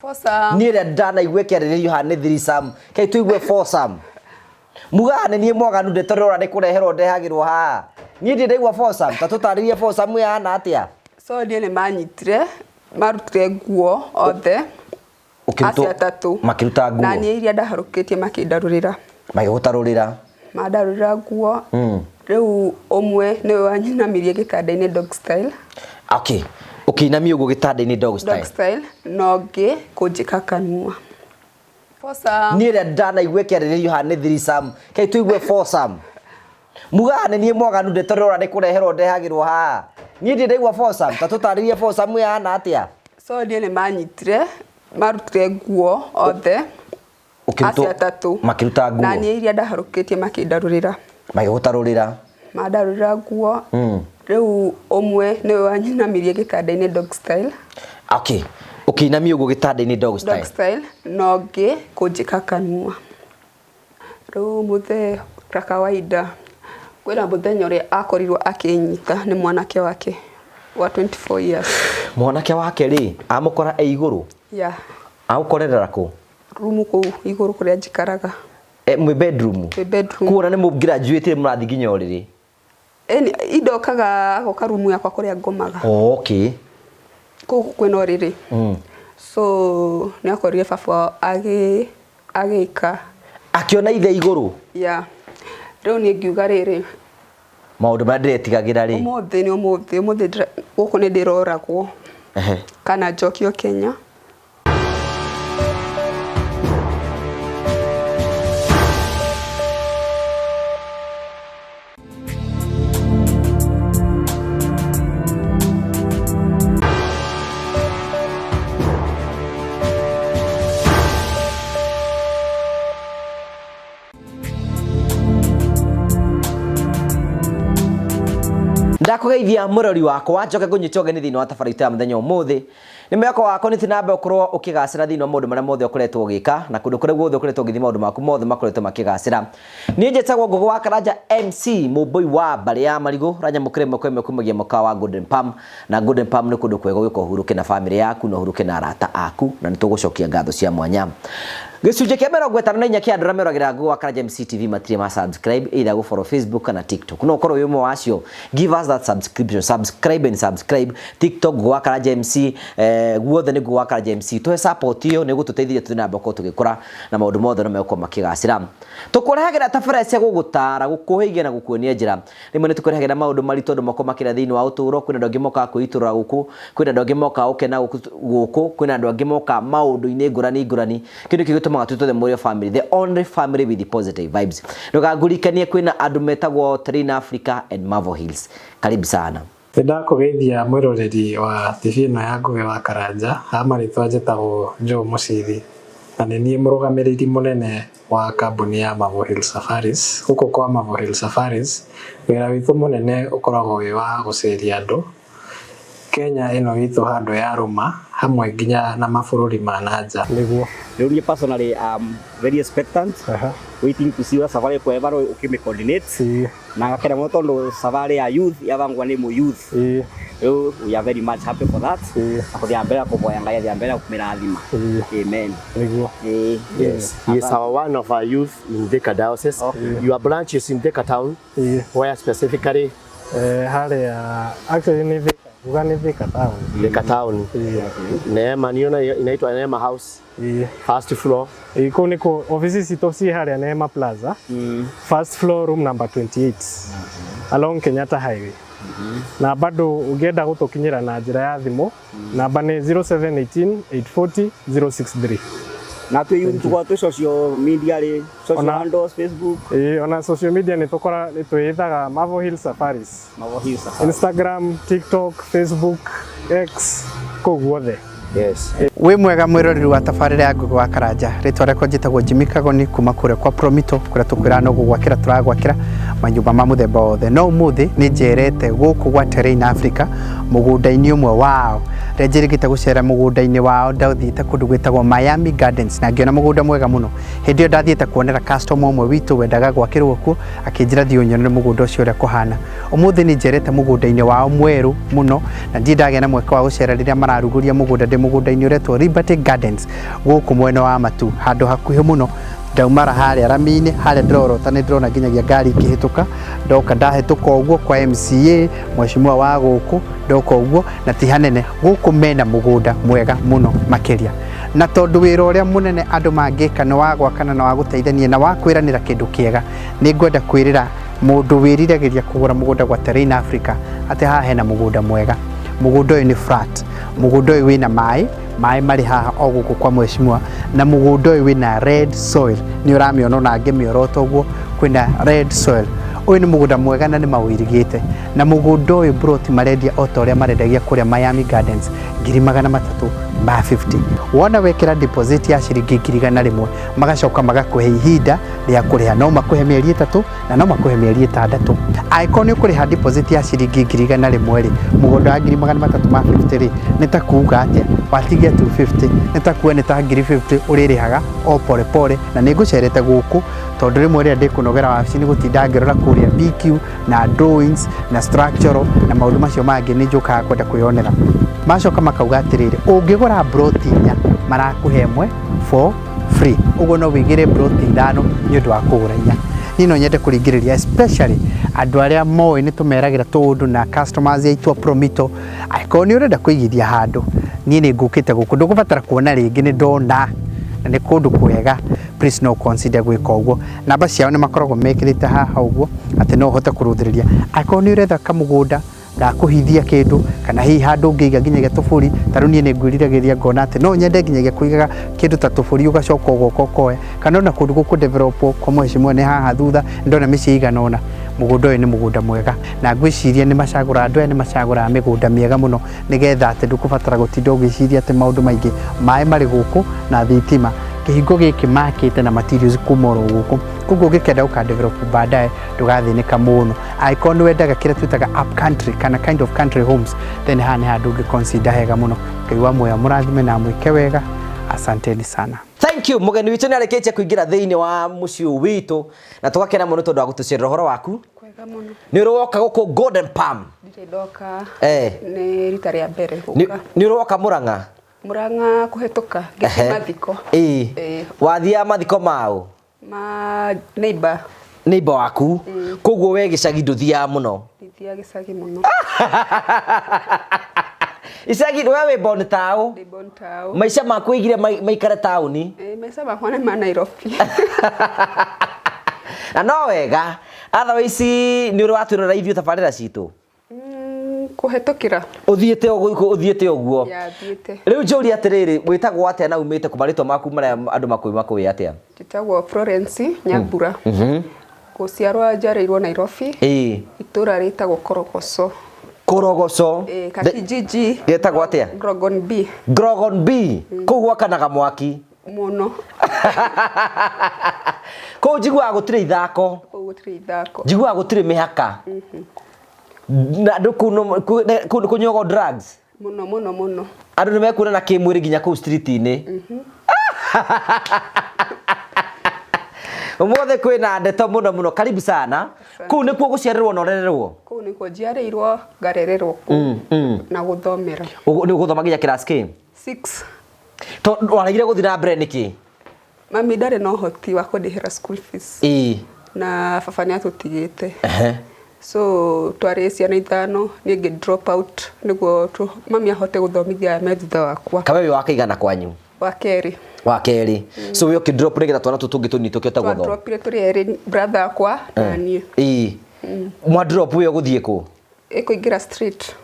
Foursome. Niĩ ĩrĩa ndanaigua ĩkĩarĩrĩrio haha nĩ threesome. Kei tũigue foursome. Mugaga nĩ niĩ mwaganu ndeto ndĩrona nĩ kũreherwo ndehagĩrwo haha. Niĩ ndirĩ ndaigua foursome. Ta tũtarĩrie foursome ĩhana atĩa? So niĩ nĩ manyitire, marutire nguo othe. Ũkĩrutwo- Acio atatũ. Makĩruta nguo. Na niĩ iria ndaharũkĩtie makĩndarũrĩra. Magĩgũtarũrĩra. Mandarũrĩra nguo. Rĩu ũmwe nĩwe wanyinamirie gĩtanda-inĩ dog style. Okay. Ũkĩinamia ũguo gĩtanda-inĩ dog style. Dog style na ũngĩ kũnjĩka kanua. Foursome. Niĩ ĩrĩa ndanaigua ĩkĩarĩrĩrio haha nĩ threesome. Kei tũigue foursome. Mugaga nĩ niĩ mwaganu ndeto ndĩrona nĩ kũreherwo ndehagĩrwo haha. Niĩ ndirĩ ndaigua foursome. Ta tũtarĩrie foursome ĩhana atĩa? So niĩ nĩ manyitire, marutire nguo othe. Ũkĩrutwo- Acio atatũ. Makĩruta nguo. Na niĩ iria ndaharũkĩtie makĩndarũrĩra. Magĩgũtarũrĩra. Mandarũrĩra nguo. Rĩu ũmwe nĩwe wanyinamirie gĩtanda-inĩ dog style. Okay. Ũkĩinamia ũguo gĩtanda-inĩ dog style. Dog style na ũngĩ kũnjĩka kanua. Rĩu mũthee ta kawaida kwĩna mũthenya ũrĩa akorirwo akĩnyita nĩ mwanake wake wa 24 years. Mwanake wake rĩ, amũkora e igũrũ? Yeah. Agũkorerera kũ? Rumu kũu igũrũ kũrĩa njikaraga. E, mwĩ bedroom? Twĩ bedroom. Kuona nĩ mũ graduate mũrathiĩ nginya ũrĩrĩ? Ĩni indokaga agoka rumu yakwa kũrĩa ngomaga. Oh, okay. Kũu kwĩna ũrĩrĩ. So nĩ akorire baba agĩka. Akĩona ithe igũrũ? Yeah. Rĩu niĩ ngiuga rĩrĩ. Maũndũ marĩa ndĩretigagĩra rĩ? Ũmũthĩ nĩ ũmũthĩ, ũmũthĩ gũkũ nĩ ndĩroragwo. Ehe. Kana njokio Kenya. Ndakũgeithia mũrori wakwa njoke ngũnyite ũgeni thĩinĩ wa tabarĩra itũ ya mũthenya ũmũthĩ. Nĩ mwĩhoko wakwa nĩ na mbere ũkorwo ũkĩgacĩra thĩinĩ wa maũndũ marĩa mothe ũkoretwo ũgĩka na kũndũ kũrĩa guothe ũkoretwo ũgĩthiĩ maũndũ maku mothe makoretwo makĩgacĩra. Niĩ njĩtagwo Ngũgĩ wa Karanja MC mũmbũi wa mbarĩ ya marigũ ũranyamũkĩra ĩmwe kwa ĩmwe kumagia mũkawa wa Golden Palm, na Golden Palm nĩ kũndũ kwega ũgĩũka ũhurũke na bamĩrĩ yaku na ũhurũke na arata aku, na nĩ tũgũcokia ngatho cia mwanya. Gĩcunjĩ kĩa 54 kĩa andũ arĩa meroragĩra Ngũgĩ wa Karanja MC TV matirĩ ma subscribe either gũ follow Facebook kana TikTok. No ũkorwo wĩ ũmwe wa acio. Give us that subscription. Subscribe and subscribe. TikTok Ngũgĩ wa Karanja MC, guothe nĩ Ngũgĩ wa Karanja MC. Tũhe support ĩyo nĩ ĩgũtũteithĩrĩria tũthiĩ na mbere gũkorwo tũgĩkũra na maũndũ mothe no megũkorwo makĩgacĩra. Tũkũrehagĩra tabarĩra cia gũgũtara, gũkũhĩgia na gũkuonia njĩra. Rĩmwe nĩ tũkũrehagĩra maũndũ maritũ andũ makoragwo makĩra thĩinĩ wa ũtũũro, kwĩna andũ angĩ mokaga kwĩitũrũra gũkũ, kwĩna andũ angĩ mokaga gũkena gũkũ, kwĩna andũ angĩ mokaga maũndũ-inĩ ngũrani ngũrani. Kĩu nĩkĩo gĩtũmaga twĩtwo the Mũrĩo family, the only family with positive vibes. Ndũkangũrikanie kwĩna andũ metagwo Terrain Africa and Marvel Hills. Karibu sana. Nĩ ndakũgeithia mwĩroreri wa TV ĩno ya Ngũgĩ wa Karanja, ha marĩtwa njĩtagwo Joe Mũcithi na nĩ niĩ mũrũgamĩrĩri mũnene wa kambuni ya Marvel Hill Safaris. Gũkũ kwa Marvel Hill Safaris, wĩra witũ mũnene ũkoragwo wĩ wa gũceria andũ Kenya ĩno itũ handũ ya rũma hamwe nginya na mabũrũri ma na nja. Nĩguo. Rĩu niĩ personally I'm very expectant. Waiting to see ũrĩa safari ĩkweba ũkĩmĩ coordinate. Na ngakena mũno tondũ safari ya youth yabangwa nĩ mũ youth. Rĩu we are very much happy for that. Na kũthiĩ na mbere kũvoya Ngai athiĩ na mbere kũmĩrathima. Amen. Nĩguo. Yes. He is our one of our youth in Thika Diocese. Your branch is in Thika town. Where specifically? Harĩa actually nĩ Thika, nguga nĩ Thika town. Thika town. Neema, niona inaitwa Neema House. First floor. Kũu nĩkuo office citũ ciĩ harĩa Neema Plaza. First floor room number 28. Along Kenyatta Highway. Na bado ũngĩenda gũtũkinyĩra na njĩra ya thimũ, namba nĩ 0718 840 063. Na twĩ youth tũkoragwo twĩ social media rĩ, social handles, Facebook. Ĩĩ, ona social media nĩ tũkora nĩ twĩĩtaga Marvel Hill Safaris. Marvel Hill Safaris. Instagram, TikTok, Facebook, X, kũu guothe. Yes. Wĩ mwega mwĩroreri wa tabarĩra ya Ngũgĩ wa Karanja, rĩtwa rĩakwa njĩtagwo Jimmy Kagoni kuma kũrĩa kwa Promito kũrĩa tũkwĩraga no gũgwakĩra tũragwakĩra manyũmba ma mũthemba wothe. No ũmũthĩ nĩ njerete gũkũ gwa Terrain Africa mũgũnda-inĩ ũmwe wao, Rĩrĩa njĩrĩgĩte gũcera mũgũnda-inĩ wao ndathiĩte kũndũ gwĩtagwo Miami Gardens na ngĩona mũgũnda mwega mũno. Hĩndĩ ĩyo ndathiĩte kuonera customer ũmwe witũ wendaga gwakĩrwo kuo, akĩnjĩra thiĩ ũnyonere mũgũnda ũcio ũrĩa kũhana. Ũmũthĩ nĩ njerete mũgũnda-inĩ wao mwerũ mũno na ndirĩ ndagĩa na mweke wa gũcera rĩrĩa mararugũria mũgũnda ndĩ mũgũnda-inĩ ũretwo Liberty Gardens gũkũ mwena wa Matu, handũ hakuhĩ mũno. Ndaumara harĩa rami-inĩ harĩa ndĩrorota nĩ ndĩrona nginyagia ngari ikĩhĩtũka, ndoka ndahĩtũka ũguo kwa MCA mheshimiwa wa gũkũ, ndoka ũguo na ti hanene. Gũkũ mena mũgũnda mwega mũno makĩria, na tondũ wĩra ũrĩa mũnene andũ mangĩka nĩ wa gwakana na wa gũteithania na wa kwĩranĩra kĩndũ kĩega, nĩ ngwenda kwĩrĩra mũndũ wĩriragĩria kũgũra mũgũnda gwa Terrain Africa atĩ haha hena mũgũnda mwega. Mũgũnda ũyũ nĩ flat, mũgũnda ũyũ wĩna maĩ, maĩ marĩ haha o gũkũ kwa mheshimiwa, na mũgũnda ũyũ wĩna red soil, nĩ ũramĩona ona ngĩmĩorota ũguo kwĩna red soil. Ũyũ nĩ mũgũnda mwega na nĩ maũirigĩte, na mũgũnda ũyũ broti marendia o ta ũrĩa marendagia kũrĩa Miami Gardens, 350,000. Wona wekĩra deposit ya ciringi 100,000, magacoka magakũhe ihinda rĩa kũrĩha, no makũhe mĩeri 3 na no makũhe mĩeri 6. Angĩkorwo nĩ ũkũrĩha deposit ya ciringi 100,000 rĩ, mũgũnda wa 350,000 rĩ, nĩ ta kuga atĩa, watigia 250, nĩ ta kuga nĩ ta 50,000 ũrĩrĩhaga o pole pole. Na nĩ ngũcerete gũkũ tondũ rĩmwe rĩrĩa ndĩkũnogera wabici nĩ gũtinda ngĩrora kũrĩa BQ na drawings na structural na maũndũ macio mangĩ, nĩ njũkaga kwenda kwĩyonera. Macoka makauga atĩrĩrĩ, ũngĩgũra broti 4 marakũhe ĩmwe for free, ũguo no wĩigĩre broti 5 nĩ ũndũ wa kũgũra 4. Niĩ no nyende kũringĩrĩria especially andũ arĩa moĩ nĩ tũmeragĩra tũũndũ na customers aitũ a Promito, angĩkorwo nĩ ũrenda kũigithia handũ, niĩ nĩ ngũkĩte gũkũ, ndũgũbatara kuona rĩngĩ, nĩ ndona na nĩ kũndũ kwega, please no consider gwĩka ũguo. Namba ciao nĩ makoragwo mekĩrĩte haha ũguo atĩ no ũhote kũrũthĩrĩria. Angĩkorwo nĩ ũretha kamũgũnda ga kũhithia kĩndũ kana hihi handũ ũngĩiga nginyagia tũbũri, ta rĩu niĩ nĩ ngwĩriragĩria ngona atĩ no nyende nginyagia kũigaga kĩndũ ta tũbũri ũgacoka ũgoka ũkoya, kana ona kũndũ gũkũ develop kwa mheshimiwa nĩ haha thutha ndona mĩciĩ igana ũna. Mũgũnda ũyũ nĩ mũgũnda mwega na ngwĩciria nĩ macagũraga, andũ aya nĩ macagũraga mĩgũnda mĩega mũno nĩgetha atĩ ndũkũbatara gũtinda ũgĩciria atĩ maũndũ maingĩ. Maĩ marĩ gũkũ na thitima, kĩhingo gĩkĩ makĩte na materials kuma oro gũkũ, koguo ũngĩkenda gũka develop baadaye ndũgathĩnĩka mũno. Angĩkorwo nĩ wendaga kĩrĩa twĩtaga up country kana kind of country homes, then haha nĩ handũ ũngĩ consider hega mũno. Ngai wa muoyo amũrathime na amwĩke wega. Asanteni sana. Thank you. Mũgeni witũ nĩ arĩkĩtie kũingĩra thĩinĩ wa mũciĩ witũ na tũgakena mũno tondũ wa gũtũcerera. Ũhoro waku? Kwega mũno. Nĩ ũrĩ woka gũkũ Golden Palm? Ndirĩ ndoka. Nĩ rita rĩa mbere gũka. Nĩ ũrĩ woka Murang'a? Murang'a kũhĩtũka ngĩthiĩ mathiko. Wathiaga mathiko maũ? Ma neighbor. Neighbor waku. Koguo we gĩcagi ndũthiaga mũno? Ndithiaga gĩcagi mũno. Icagi we wĩ born taũ? Ndĩ born taũ. Maica maku wĩigire maikare taũni? Maica makwa nĩ ma Nairobi. Na no wega. Otherwise nĩ ũrĩ watwĩrorera ithuĩ tabarĩra citũ? Kũhetũkĩra. Ũthiĩte ũthiĩte ũguo. Ya, thiĩte. Rĩu njũrie atĩrĩrĩ, wĩtagwo atĩa na umĩte kũ? Marĩtwa maku marĩa andũ makũĩ makũĩ atĩa? Njĩtagwo Florence Nyambura. Gũciarwo njiarĩirwo Nairobi. Itũra rĩtagwo Korogoco. Korogoco. Kakijiji. Getagwo atĩa? Grogon B. Grogon B. Kũu gwakanaga mwaki. Mũno. Kũu njiguaga gũtirĩ ithako. Kũu gũtirĩ ithako. Njiguaga gũtirĩ mĩhaka. Na andũ kũu kũnyuagwo drugs? Mũno mũno mũno. Andũ nĩ mekuonana kĩmwĩrĩ nginya kũu street-inĩ. Ũmũthĩ kwĩna ndeto mũno mũno. Karibu sana. Kũu nĩkuo gũciarĩrwo na ũrererwo? Kũu nĩkuo njiarĩirwo, ngarererwo kũu. Na gũthomera. Nĩ ũgũthoma nginya class kĩ? 6. Tondũ waregire gũthiĩ na mbere nĩkĩ? Mami ndarĩ na ũhoti wa kũndĩhĩra school fees. Na baba nĩ atũtigĩte. So twarĩ ciana 5, niĩ ngĩ drop out nĩguo mami ahote gũthomithia aya me thutha wakwa. Kawe wĩ wa kaigana kwanyu? Wa kerĩ. Wa kerĩ. So we ũkĩ drop nĩgetha twana tũtũ tũngĩ tũnini tũkĩhote gũthoma? Twa dropire tũrĩ erĩ, brother wakwa na niĩ. Mwa drop we ũgũthiĩ kũ? Ĩkũingĩra street.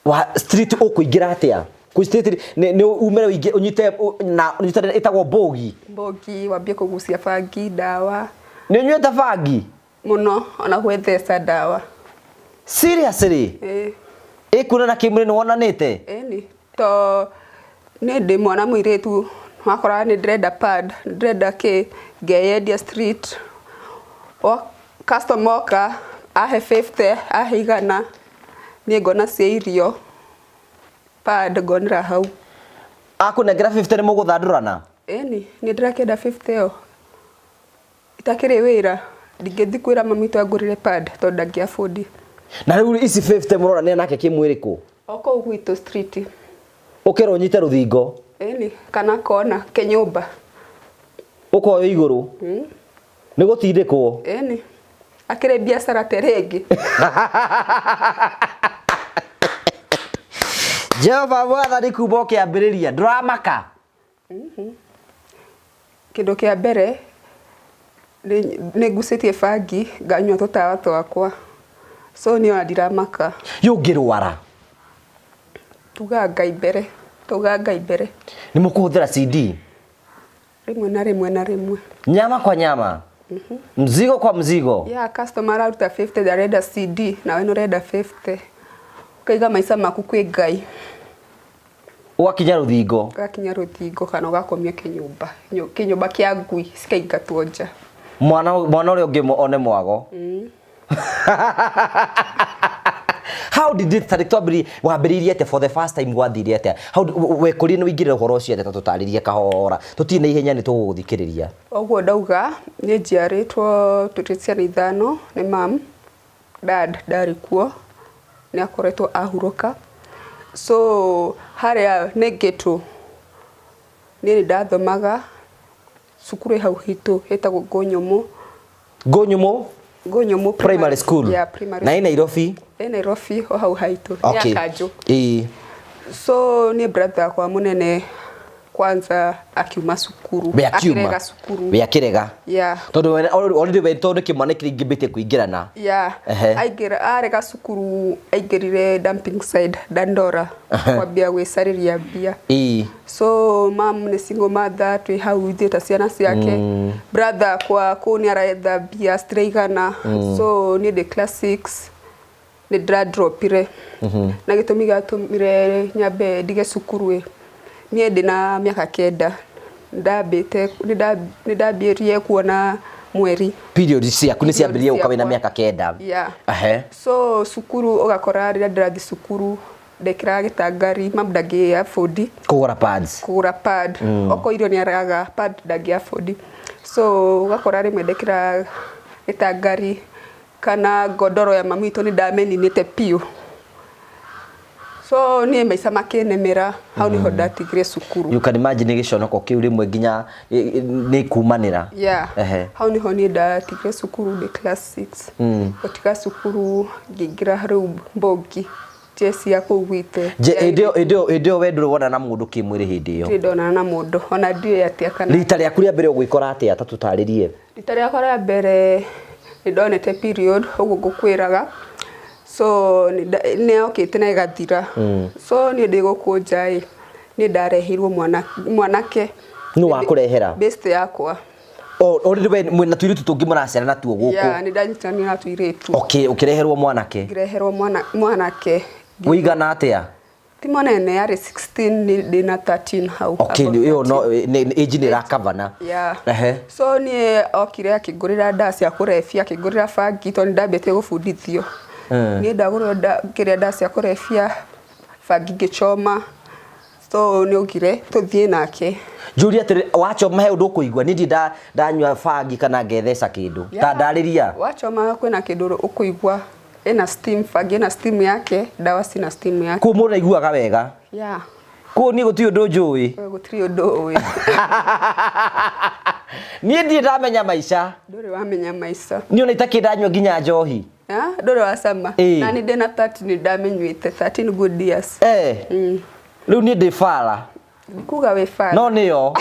Wa street ũkũingĩra atĩa? Kũ street nĩ umere ũingĩ ũnyite na ũnyite ĩtagwo mbogi. Mbogi, wambie kũgucia bangi, ndawa. Nĩ ũnyuĩte bangi? Mũno, ona gwĩtheca ndawa. Seriously? Ĩkuonana kĩmwĩrĩ nĩ wonanĩte? Ĩni, to nĩ ndĩ mwana mũirĩtu, wakoraga nĩ ndĩrenda pad, nĩ ndĩrenda kĩ, ngeyendia street. O customer oka, ahe 50, ahe 100, niĩ ngona cia irio. Pad ngonera hau. Akũnengera 50 nĩ mũgũthandũrana? Ĩni, nĩ ndĩrakĩenda 50 ĩyo. Itakĩrĩ wĩra, ndingĩthiĩ kwĩra mami witũ angũrĩre pad tondũ ndangĩ afford. Na rĩu ici 50 mũronania nake kĩmwĩrĩ kũ? O kũu gwitũ street. Ũkerwo ũnyite rũthingo. Ĩni, kana kona kĩnyũmba. Ũkoywo igũrũ. Nĩ gũtindĩkwo. Ĩni. Akĩrĩ biacara ta ĩrĩa ĩngĩ. Jehova mwathani kuma ũkĩambĩrĩria ndũramaka. Kĩndũ kĩa mbere nĩ ngucĩtie bangi nganyua tũtawa twakwa. So niĩ ona ndiramaka. Yũngĩrwara. Tugaga Ngai mbere, tugaga Ngai mbere. Nĩ mũkũhũthĩra CD? Rĩmwe na rĩmwe na rĩmwe. Nyama kwa nyama. Mzigo kwa mzigo. Yeah, customer araruta 50 ndarenda CD nawe nĩ ũrenda 50. Ũkaiga maica maku kwĩ Ngai. Ũgakinya rũthingo. Ũgakinya rũthingo kana ũgakomio kĩnyũmba. Kĩnyũmba kĩa ngui cikaingatwo nja. Mwana mwana ũrĩa ũngĩ one mwago. How did it start? Twambĩrĩrie wambĩrĩirie atĩa for the first time gwathire atĩa? How wekũrire nĩ waingĩrĩra ũhoro ũcio atĩa ta tũtarĩrie kahora. Tũtirĩ na ihenya nĩ tũgũgũthikĩrĩria. Ũguo ndauga niĩ njiarĩtwo tũrĩ ciana ithano nĩ mam, dad ndarĩ kuo nĩ akoretwo ahurũka. So harĩa nĩ ghetto niĩ nĩ ndathomaga cukuru ĩ hau hitũ ĩtagwo Ngũnyũmũ. Ngũnyũmũ Ngũnyũmũ Primary School. Yeah, primary Na ĩ Nairobi. Ĩ Nairobi o hau haitũ. Nĩ Okay. ya kanjũ. Ĩĩ. So niĩ brother wakwa mũnene kwanza akiuma cukuru. We akiuma. Akĩrega cukuru. We akĩrega. Yeah. Tondũ we already we tondũ kĩmwana kĩringĩmbĩtie kũingĩrana. Yeah. Ehe. Aingĩra arega cukuru aingĩrire dumping site Dandora kwambia gwĩcarĩria mbia. Ĩĩ. So mam nĩ single mother twĩ hau ithuĩ ta ciana ciake. Brother kwa kũu nĩ aretha mbia citiraigana. So niĩ ndĩ class 6 nĩ ndĩradropire. Na gĩtũmi gĩatũmire nyambe ndige cukuru ĩ niĩ ndĩna mĩaka 9 ndambĩte nĩ ndambĩrĩrie kuona mweri. Period ciaku nĩ ciambĩrĩirie gũka wĩna Ciakwa. mĩaka 9. Yeah. Ehe. So cukuru ũgakora rĩrĩa ndĩrathiĩ cukuru ndekĩraga gĩtangari mam ndangĩ afford Kũgũra pads. kũgũra pad. Okorwo irio nĩ araga pad ndangĩ afford. So ũgakora rĩmwe ndekĩra gĩtangari kana ngondoro ya mami witũ nĩ ndamĩninĩte piũ. So niĩ maica makĩnemera hau nĩho ndatigire cukuru. You can imagine gĩconoko kĩu rĩmwe nginya nĩ kumanĩra. Yeah. Ehe. Hau nĩho niĩ ndatigire cukuru ndĩ class 6. Gũtiga cukuru ngĩingĩra rĩu mbũngi jeci ya kũu gwitũ. Hĩndĩ ĩyo we ndũrĩ wonana na mũndũ kĩmwĩrĩ hĩndĩ ĩyo. Ndirĩ ndonana na mũndũ ona ndiũĩ atĩa kana. Rita rĩaku rĩa mbere ũgwĩkora atĩa ta tũtarĩrie? Rita rĩakwa rĩa mbere nĩ ndonete period ũguo ngũkwĩraga. So nĩ yokĩte na ĩgathira. So niĩ ndĩ gũkũ nja ĩ niĩ ndareheirwo mwanake. Nũ wakũrehera? Best yakwa. Already we mwĩna tũirĩtu tũngĩ mũraciara natuo gũkũ. Yeah, nĩ ndanyitanire na tũirĩtu. Okay, ũkĩreherwo mwanake. Ngĩreherwo mwanake. Wĩigana atĩa? Ti mũnene arĩ 16 ndĩ na 13 hau. Okay, ĩyo no age nĩ ĩrakavana. Yeah. Ehe. So niĩ okire akĩngũrĩra ndawa cia kũrebia, akĩngũrĩra bangi tondũ nĩ ndambĩtie gũbundithio. Niĩ ndagũrĩrwo kĩrĩa ndawa cia kũrebia, bangi ngĩchoma. So nĩ augire tũthiĩ nake. Njũrie atĩrĩ, wachoma he ũndũ ũkũigua? Niĩ ndirĩ ndanyua bangi kana ngetheca kĩndũ. Ta ndarĩria. Wachoma kwĩna kĩndũ ũkũigua. Ĩna steam, bangi ĩna steam yake, ndawa cina steam yake. Kũu mũndũ aiguaga wega. Yeah. Kũu niĩ gũtirĩ ũndũ njũĩ. Gũtirĩ ũndũ ũĩ. Niĩ ndirĩ ndamenya maica. Ndũrĩ wamenya maica. Niĩ ona itakĩrĩ ndanyua nginya njohi. Ndũrĩ wacama. Na nĩ ndĩna 13 nĩ ndamĩnyuĩte, 13 good years. Rĩu niĩ ndĩ bara. Kuga wĩ bara. No nĩyo.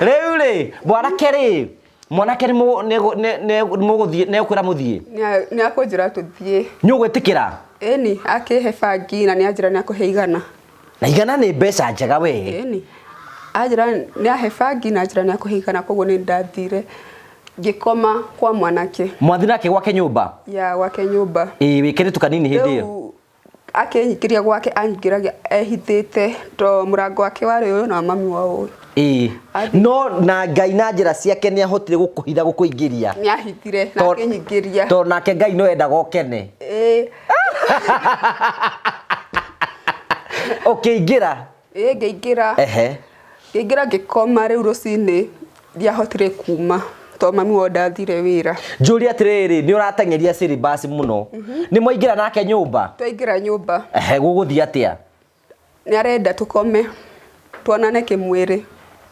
Rĩu rĩ, mwanake rĩ, mwanake nĩ mũgũthiĩ, nĩ egũkwĩra mũthiĩ? Nĩ akũnjĩra tũthiĩ. Nĩ ũgwĩtĩkĩra? Ĩni, akĩhe bangi na nĩ anjĩra nĩ akũhe 100. Na 100 nĩ mbeca njega we. Ĩni. Anjĩra nĩ ahe bangi na anjĩra nĩ akũhe 100, koguo nĩ ndathire ngĩkoma kwa mwanake. Mwathi nake gwake nyũmba? Ya, gwake nyũmba. Ĩĩ, wĩkĩrĩtu kanini hĩndĩ ĩyo. Rĩu akĩnyingĩria gwake anyingĩragia ehithĩte to mũrango wake warĩ ũyũ na mami wao ũyũ. Ĩĩ. No na Ngai na njĩra ciake nĩ ahotire gũkũhitha gũkũingĩria. Nĩ ahithire na akĩnyingĩria. Tondũ nake Ngai no endaga ũkene. Ĩĩ. Ũkĩingĩra? Ĩĩ, ngĩingĩra. Ehe. Ngĩingĩra ngĩkoma. Rĩu rũcinĩ ndiahotire kuma tondũ mami wao ndathire wĩra. Njũria atĩrĩrĩ, nĩ ũrateng'eria syllabus mũno. Nĩ mwaingĩra nake nyũmba? Twaingĩra nyũmba. Ehe, gũgũthiĩ atĩa? Nĩ arenda tũkome, tuonane kĩmwĩrĩ.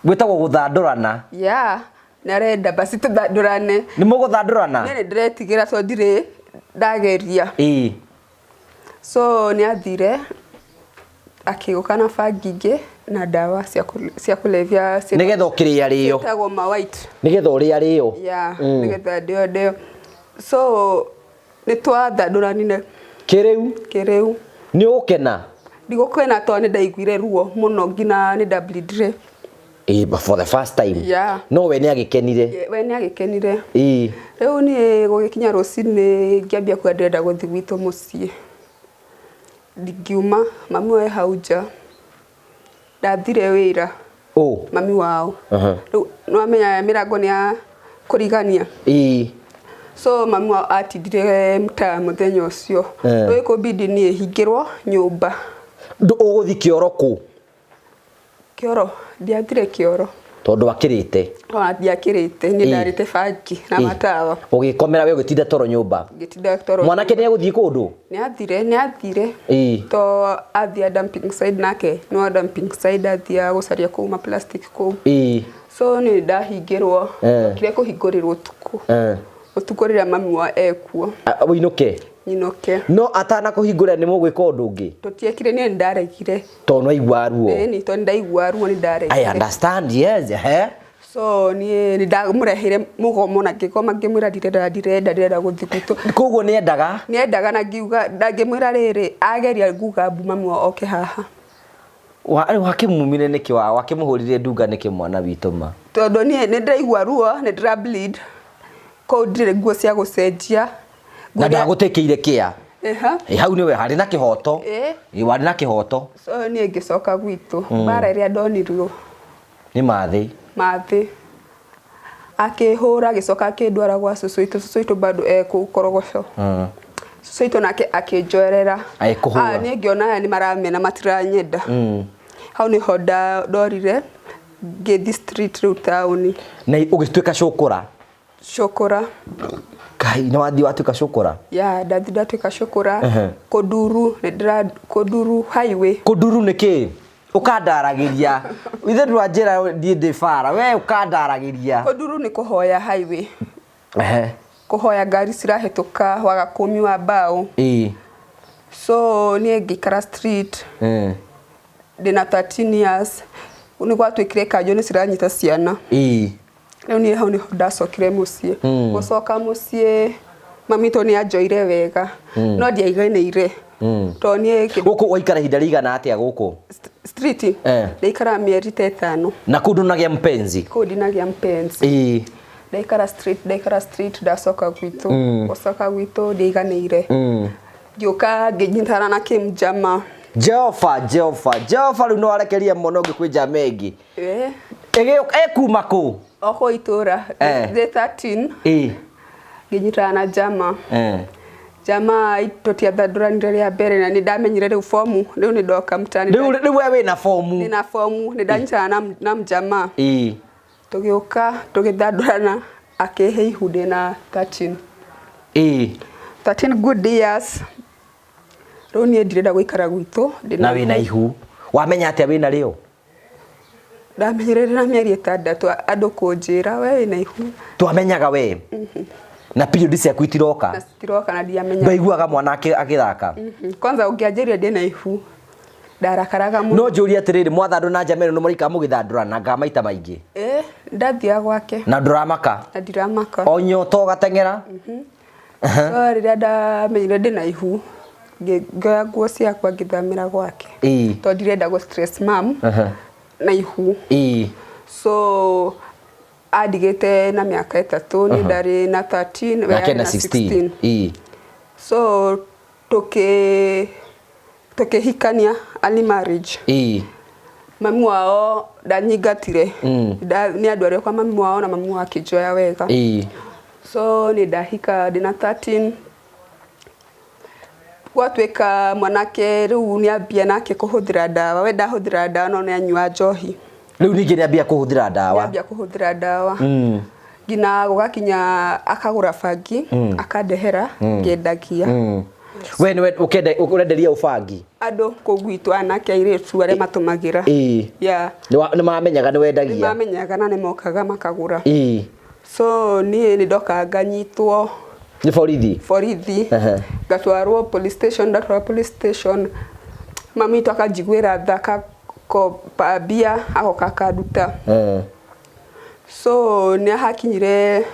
Gwĩtagwo gũthandũrana. Ya, nĩ arenda basi tũthandũrane. Nĩ mũgũthandũrana? Niĩ nĩ ndĩretigĩra tondũ ndirĩ ndageria. So nĩ athire akĩũka na bangi ingĩ na ndawa cia kũrebia. Nĩgetha ũkĩrĩa rĩo. Ciĩtagwo ma white. Nĩgetha ũrĩa rĩo. Ya, nĩgetha ndĩo ndĩo. So nĩ twathandũranire. Kĩrĩu? Kĩrĩu. Nĩ ũgũkena? Ndigũkena tondũ nĩ ndaiguire ruo mũno nginya nĩ ndableedire. Ĩĩ, but for the first time. Yeah. No we nĩ agĩkenire? We nĩ agĩkenire. Ĩĩ. Rĩu niĩ gũgĩkinya rũcinĩ ngĩambia kuga ndĩrenda gũthiĩ gwitũ mũciĩ. Ngiuma, mami we hau nja. Ndathire wĩra. Ũ? Mami wao. Rĩu nĩwamenya mĩrango nĩ ya kũrigania. Ĩĩ. So mami wao atindire mtaa mũthenya ũcio. Eh. Rĩu kũbidi niĩ hingĩrwo nyũmba. Ũgũthiĩ kĩoro kũ? Kĩoro, ndiathire kĩoro. Tondũ akĩrĩte? Ona ndiakĩrĩte, niĩ ndarĩte bangi na matawa. Ũgĩkomera we ũgĩtinda toro nyũmba? Ngĩtinda toro. Mwanake nĩ egũthiĩ kũndũ? Nĩ athire, nĩ athire. Ĩĩ. To athia dumping site nake, no dumping site athia gũcaria kũu ma plastic kũu. Ĩĩ. So nĩ ndahingĩrwo, Eh. ndokire kũhingũrĩrwo ũtukũ. Eh. Ũtukũ rĩrĩa mami wa ekuo. Ũinũke? Nyinũke. No atanakũhingũrĩra nĩ mũgwĩka ũndũ ũngĩ? Tũtiekire, niĩ nĩ ndaregire. Tondũ nĩwaigua ruo? Ĩni, tondũ nĩ ndaigua ruo nĩ ndaregire. I understand, yes. Ehe. So niĩ nĩ ndamũreheire mũgomo na ngĩgoma ngĩmwĩra ndirenda ndirenda ndirenda gũthiĩ gwitũ. Koguo nĩ endaga? Nĩ endaga na ngiuga na ngĩmwĩra rĩrĩ ageria nguga mbu mami wao oke haha. Wakĩmumire nĩkĩ wakĩmũhũrire ndunga nĩkĩ mwana witũ ma? Tondũ niĩ nĩ ndĩraigua ruo, nĩ ndĩra bleed. Kũu ndirĩ nguo cia gũcenjia. Na ndagũtĩkĩire kĩa? Eha. Ĩ, hau nĩwe harĩ na kĩhoto. Ĩ. Ĩ, warĩ na kĩhoto. So niĩ ngĩcoka gwitũ. Mbara ĩrĩa ndonirio. Nĩ mathĩ. Mathĩ. Akĩhũra agĩcoka akĩndwara gwa cũcũ witũ. Cũcũ witũ bado e kũu Korogoco. Cũcũ witũ nake akĩnjoerera. Agĩkũhũra. Ah, niĩ ngĩona aya nĩ maramena matiranyenda. Hau nĩho ndorire ngĩthiĩ street rĩu taũni. Na ũgĩtuĩka cũkũra? Cũkũra. Kai, nĩ wathiĩ watuĩka cũkũra? Ya, ndathiĩ ndatuĩka cũkũra. Ehe. Kũnduru, nĩ ndĩra Kũnduru highway. Kũnduru nĩ kĩ? Ũkandaragĩria. Ithe ndwanjĩra ndiĩ ndĩ bara, we ũkandaragĩria. Kũnduru nĩ kũhoya highway. Ehe. Kũhoya ngari cirahĩtũka waga kũmiwa mbaũ. Ĩĩ. So niĩ ngĩikara street. Eh. Ndĩna 13 years. Nĩ gwatuĩkire kanjũ nĩ ciranyita ciana. Ĩĩ. Rĩu niĩ hau nĩho ndacokire mũciĩ. Gũcoka mũciĩ mami witũ nĩ anjoire wega. No ndiaiganĩire. Tondũ niĩ Gũkũ waikara ihinda rĩigana atĩa gũkũ? Street? Eh. Ndaikara mĩeri ta 5. Na kũu ndũnagĩa mpenzi? Kũu ndinagĩa mpenzi. Ĩĩ. Ndaikara street, ndaikara street, ndacoka gwitũ. Gũcoka gwitũ ndiaiganĩire. Ngĩũka ngĩnyitana na kĩmjama. Jehova, Jehova, Jehova, rĩu no arekeria mwana ũngĩ kwĩ njama ĩngĩ. Eh. Ĩgĩũka ĩkuma kũ? O kũu itũra. Eh. Ndĩ 13. Ĩĩ. Ngĩnyitana na njama. Eh. Njama tũtiathandũranire rĩa mbere na nĩ ndamenyire rĩu fomu, rĩu nĩ ndoka mtaani. Rĩu we wĩna fomu? Ndĩna fomu, nĩ ndanyitana na mjama. Ĩĩ. Tũgĩũka tũgĩthandũrana akĩhe ihu ndĩna 13. Ĩĩ. 13 good years. Rĩu niĩ ndirenda gũikara gwitũ. Na wĩna ihu. Wamenya atĩa wĩna rĩo? Ndamenyire ndĩna mĩeri 6 andũ kũnjĩra we wĩna ihu. Twamenyaga we? Na period ciaku itiroka? Na citiroka na ndiamenya. Ndaiguaga mwana agĩthaka? Kwanza ũngĩanjĩrire ndĩna ihu ndarakaraga mũno. No njũrie atĩrĩrĩ, mwathandũ na njama ĩno nĩ mũraikara mũgĩthandũrana nga maita maingĩ? Ĩĩ, ndathiaga gwake. Na ndũramaka? Na ndiramaka. O nyota ũgateng'era? So rĩrĩa ndamenyire ndĩna ihu, ngĩoya nguo ciakwa ngĩthamĩra gwake. Ĩĩ. Tondũ ndirenda gũ stress mam na ihu. Ĩĩ. So andigĩte na mĩaka 3, niĩ ndarĩ na 13, we Nake arĩ na na 16. 16. Ĩĩ. So tũkĩhikania early marriage. Ĩĩ. Mami wao ndanyingatire. Nĩ andũ arĩa kwa mami wao na mami wao akĩnjoya wega. Ĩĩ. So nĩ ndahika ndĩna 13. Gwatuĩka mwanake rĩu nĩambia nake kũhũthĩra ndawa, we ndahũthĩra ndawa no nĩanyua njohi. Rĩu ningĩ nĩambia kũhũthĩra ndawa. Nĩambia kũhũthĩra ndawa. Nginya gũgakinya akagũra bangi, akandehera, ngendagia. We nĩwe ũrenderia ũbangi? Andũ kũu gwitũ anake airĩtu arĩa matũmagĩra. Yeah. Nĩ mamenyaga nĩ wendagia? Nĩ mamenyaga na nĩ mokaga makagũra. So niĩ nĩ ndokaga nganyitwo. Nĩ borithi? Borithi. Ngatwarwo police station, ndatwarwo police station mami witũ akanjiguĩra tha akakomba mbia agoka akanduta. So nĩ hakinyire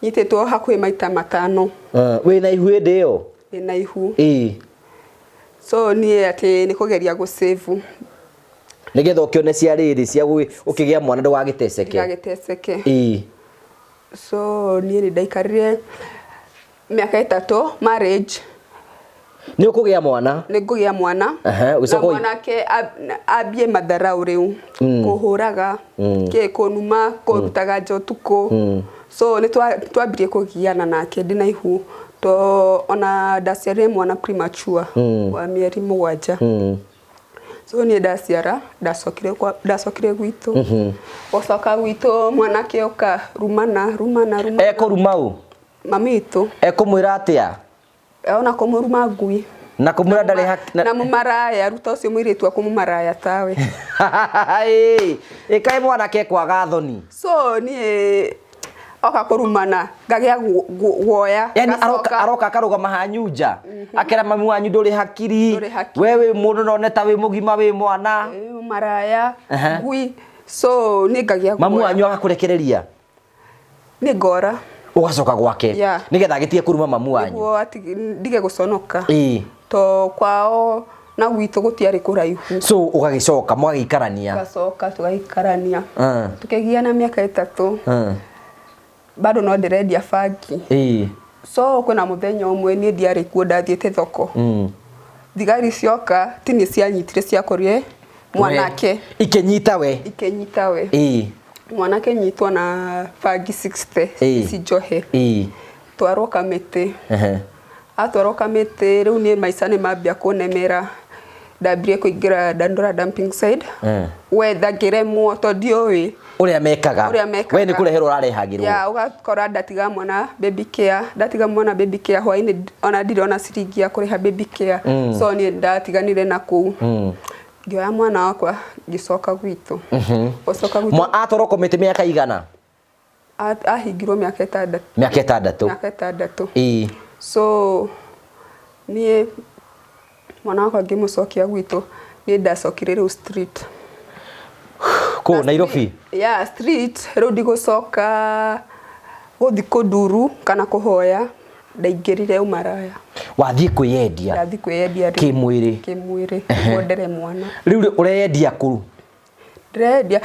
nyitĩtwo hakuhĩ maita matano. Wĩna ihu hĩndĩ ĩyo? Ndĩna ihu. So niĩ atĩ nĩ kũgeria gũ save. Nĩgetha ũkĩone cia rĩrĩ cia ũkĩgĩa mwana ndũgagĩteceke. Ndũgagĩteceke. So niĩ nĩ ndaikarire mĩaka 3 marriage. Nĩ ũkũgĩa mwana? Nĩ ngũgĩa mwana. Na mwanake ambie matharau rĩu. Kũhũraga, kĩ kũnuma, kũrutaga nja ũtukũ. So nĩ twambirie kũgiana nake ndĩna ihu. To ona ndaciarire mwana premature wa mĩeri 7. So niĩ ndaciara ndacokire gwitũ. Gũcoka gwitũ mwanake oka rumana rumana rumana. Ekũruma ũ? Mami witũ. Ekũmwĩra atĩa? Ona kũmũruma ngui. Na kũmwĩra ndarĩ haki na mũmaraya, ruta ũcio mũirĩtu akũmũmaraya tawe. Ĩ kaĩ mwanake kwaga thoni. So niĩ oka kũrumana ngagĩa guoya. Yani aroka akarũgama hanyu nja. Akera mami wanyu ndũrĩ hakiri. We wĩ mũndũ none ta wĩ mũgima wĩ mwana. Maraya ngui. So niĩ ngagĩa guoya. Mami wanyu agakũrekereria? Nĩ ngora. Ũgacoka gwake. Nĩgetha agĩtige kũruma mamu wanyu. Nĩguo ndige gũconoka. To kwao na gwitũ gũtiarĩ kũraihu. So ũgagĩcoka mũgagĩikarania. Tũgacoka tũgaikarania. Tũkĩgiana mĩaka 3. Bado no ndĩrendia bangi. So kwĩna mũthenya ũmwe niĩ ndiarĩ kuo ndathiĩte thoko. Thigari cioka ti nĩ cianyitire ciakorire mwanake. Ikĩnyita we. Ikĩnyita we. Mwanake nyitwo na bangi 60 ici njohe. Twarwo kamĩtĩ. Atwarwo kamĩtĩ rĩu niĩ maica nĩ mambia kũnemera. Ndambirie kũingĩra Dandora dumping side. Wetha ngĩremwo tondũ ndiũĩ ũrĩa mekaga. We nĩ kũreherwo ũrarehagĩrwo. Ya ũgakora ndatiga mwana baby care, ndatiga mwana baby care hwainĩ ona ndirĩ ona ciringi ya kũrĩha baby care. So niĩ ndatiganire na kũu. Ngĩoya mwana wakwa ngĩcoka gwitũ. Gũcoka gwitũ. Atwarwo komĩtĩ mĩaka igana? Ahingirwo mĩaka 6. Mĩaka 6. Mĩaka 6. So niĩ mwana wakwa ngĩmũcokia gwitũ niĩ ndacokire rĩu street. Kũ Nairobi? Yeah, street rĩu ndigũcoka gũthiĩ kũnduru kana kũhoya ndaingĩrire ũmaraya. Wathiĩ kwĩyendia? Ndathiĩ kwĩyendia rĩu. Kĩmwĩrĩ? Kĩmwĩrĩ, nĩguo ndere mwana. Rĩu ũreyendia kũ? Ndĩreyendia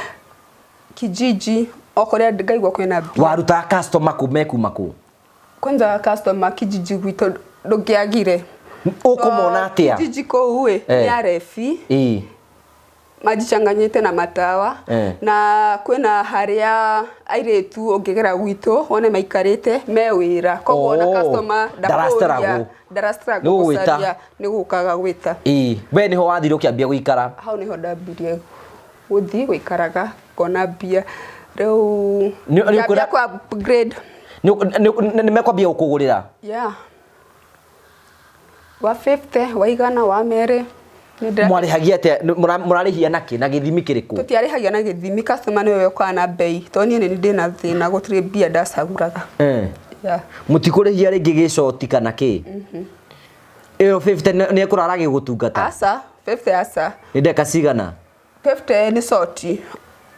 kijiji o kũrĩa ngaigua kwĩna mbia. Warutaga customer kũ mekuma kũ? Kwanza customer kijiji gwitũ ndũngĩagire. Ũkũmona atĩa? Kijiji kũu ĩ nĩ arebi. Majichanganyĩte na matawa. Na kwĩna harĩa airĩtu ũngĩgera gwitũ wone maikarĩte me wĩra. Koguo ona customer ndakũria ndarastruggle gũcaria nĩ gũkaga gwĩta. We nĩho wathire ũkĩambia gũikara? Hau nĩho ndambirie gũthiĩ gũikaraga ngona mbia. Rĩu ngĩambia kũ upgrade. Nĩ mekwambia gũkũgũrĩra? Yeah. Wa 50, wa 100, wa 200. Mwarĩhagia atĩa? Mũrarĩhia nakĩ? Na gĩthimi kĩrĩkũ? Tũtiarĩhagia na gĩthimi, customer nĩwe ũkaga na bei. Tondũ niĩ nĩ ndĩna thĩna gũtirĩ mbia ndacagũraga. Mũtikũrĩhia rĩngĩ gĩcoti kana kĩ? Ĩyo 50 nĩ ekũrara agĩgũtungata? Aca, 50 aca. Nĩ ndagĩka cigana? 50 nĩ coti.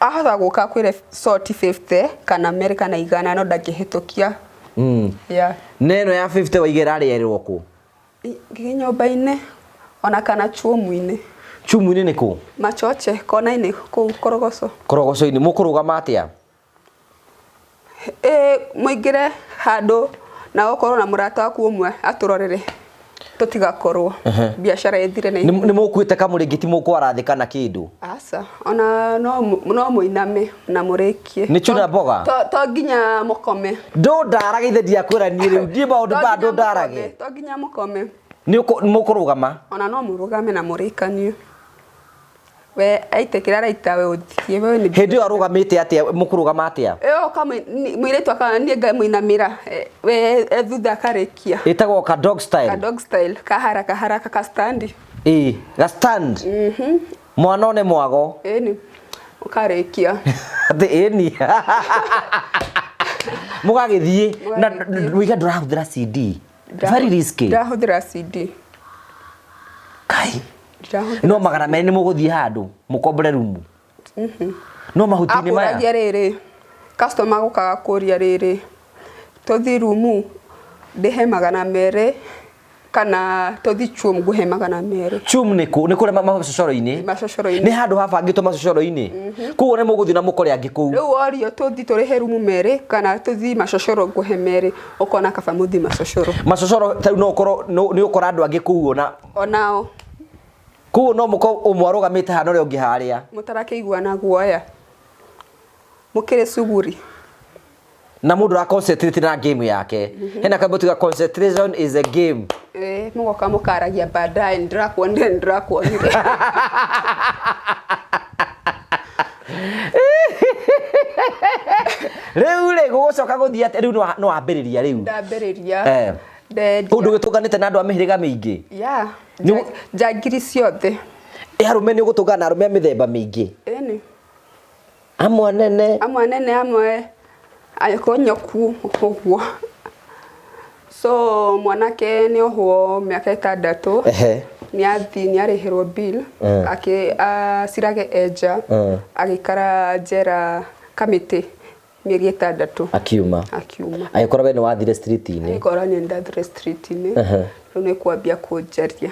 Ahota gũka akwĩre coti 50 kana 200 kana 100 no ndangĩhĩtũkia. Yeah. Na ĩno ya 50 waiga ĩrarĩrwo kũ? Nyũmba-inĩ ona kana chumu-inĩ. Chumu-inĩ nĩ kũ? Machoche kona-inĩ kũu Korogoco. Korogoco-inĩ mũkũrũgama atĩa? Mũingĩre handũ na ũkorwo na mũrata waku ũmwe atũrorere tũtigakorwo biacara ĩthire na ihenya. Nĩ mũkuĩte kamũrĩngĩ ti mũkwara thĩ kana kĩndũ? Aca, ona no mũiname na mũrĩkie. Nĩ chuna mboga? To nginya mũkome. Ndũndarage ithe ndiakwĩra niĩ rĩu, ndiĩ maũndũ maya ndũndarage. To nginya mũkome. Nĩ mũkũrũgama. Ona no mũrũgame na mũrĩkanie. We aite kĩrĩa araita we ũthiĩ we nĩ Hĩndĩ ĩyo arũgamĩte atĩa mũkũrũgama atĩa? Ĩyo mũirĩtu aka niĩ ngamũinamĩra we e thutha akarĩkia. Ĩtagwo ka dog style. Ka dog style ka haraka haraka ka stand. Ĩĩ, ga stand. Mwana one mwago. Ĩni ũkarĩkia. Atĩ ĩni. Mũgagĩthiĩ na wĩga ndũrahũthĩra CD. Very risky. Ndĩrahũthĩra CD. Kai. No 200 nĩ mũgũthiĩ handũ mũkombore rumu. No mahuti-inĩ maya. Akũragia rĩrĩ customer gũkaga kũria rĩrĩ tũthi rumu ndĩhe 200 kana tũthi chum ngũhe 200. Chum nĩ kũ? Nĩ kũrĩa macocoro-inĩ? Macocoro-inĩ. Nĩ handũ habangĩtwo macocoro-inĩ? Koguo nĩ mũgũthiĩ na mũkore angĩ kũu? Rĩu worio tũthi tũrĩhe rumu 2 kana tũthi macocoro ngũhe 2 ũkona kaba mũthi macocoro. Macocoro ta rĩu no ũkorwo nĩ ũkora andũ angĩ kũu ona. Onao. Koguo no mũkorwo ũmwe arũgamĩte haha na ũrĩa ũngĩ harĩa. Mũtarakĩiguana guoya. Mũkĩrĩ cuguri. Na mũndũ ra concentrate na game yake. Hena kambo tuga concentration is a game. Mũgoka mũkaragia baadaye ndĩrakuonire ndĩrakuonire. Rĩu rĩ gũgũcoka gũthiĩ atĩa? Rĩu no wambĩrĩria rĩu. Ndambĩrĩria. Kũu ndũgĩtũnganĩte na andũ a mĩhĩrĩga mĩingĩ? Yeah. Njangiri ciothe. Arũme nĩ ũgũtũngana na arũme a mĩthemba mĩingĩ? Ĩni. Amwe anene. Amwe anene amwe akonyoku ũguo. So mwanake nĩ ohwo mĩaka 6. Nĩ athi nĩ arĩhĩrwo bill akĩ acirage enja agĩikara njera kamĩtĩ mĩeri 6. Akiuma. Akiuma. Agĩkora we nĩ wathire street-inĩ. Agĩkora nĩ ndathire street-inĩ. Rĩu nĩ kwambia kũnjaria.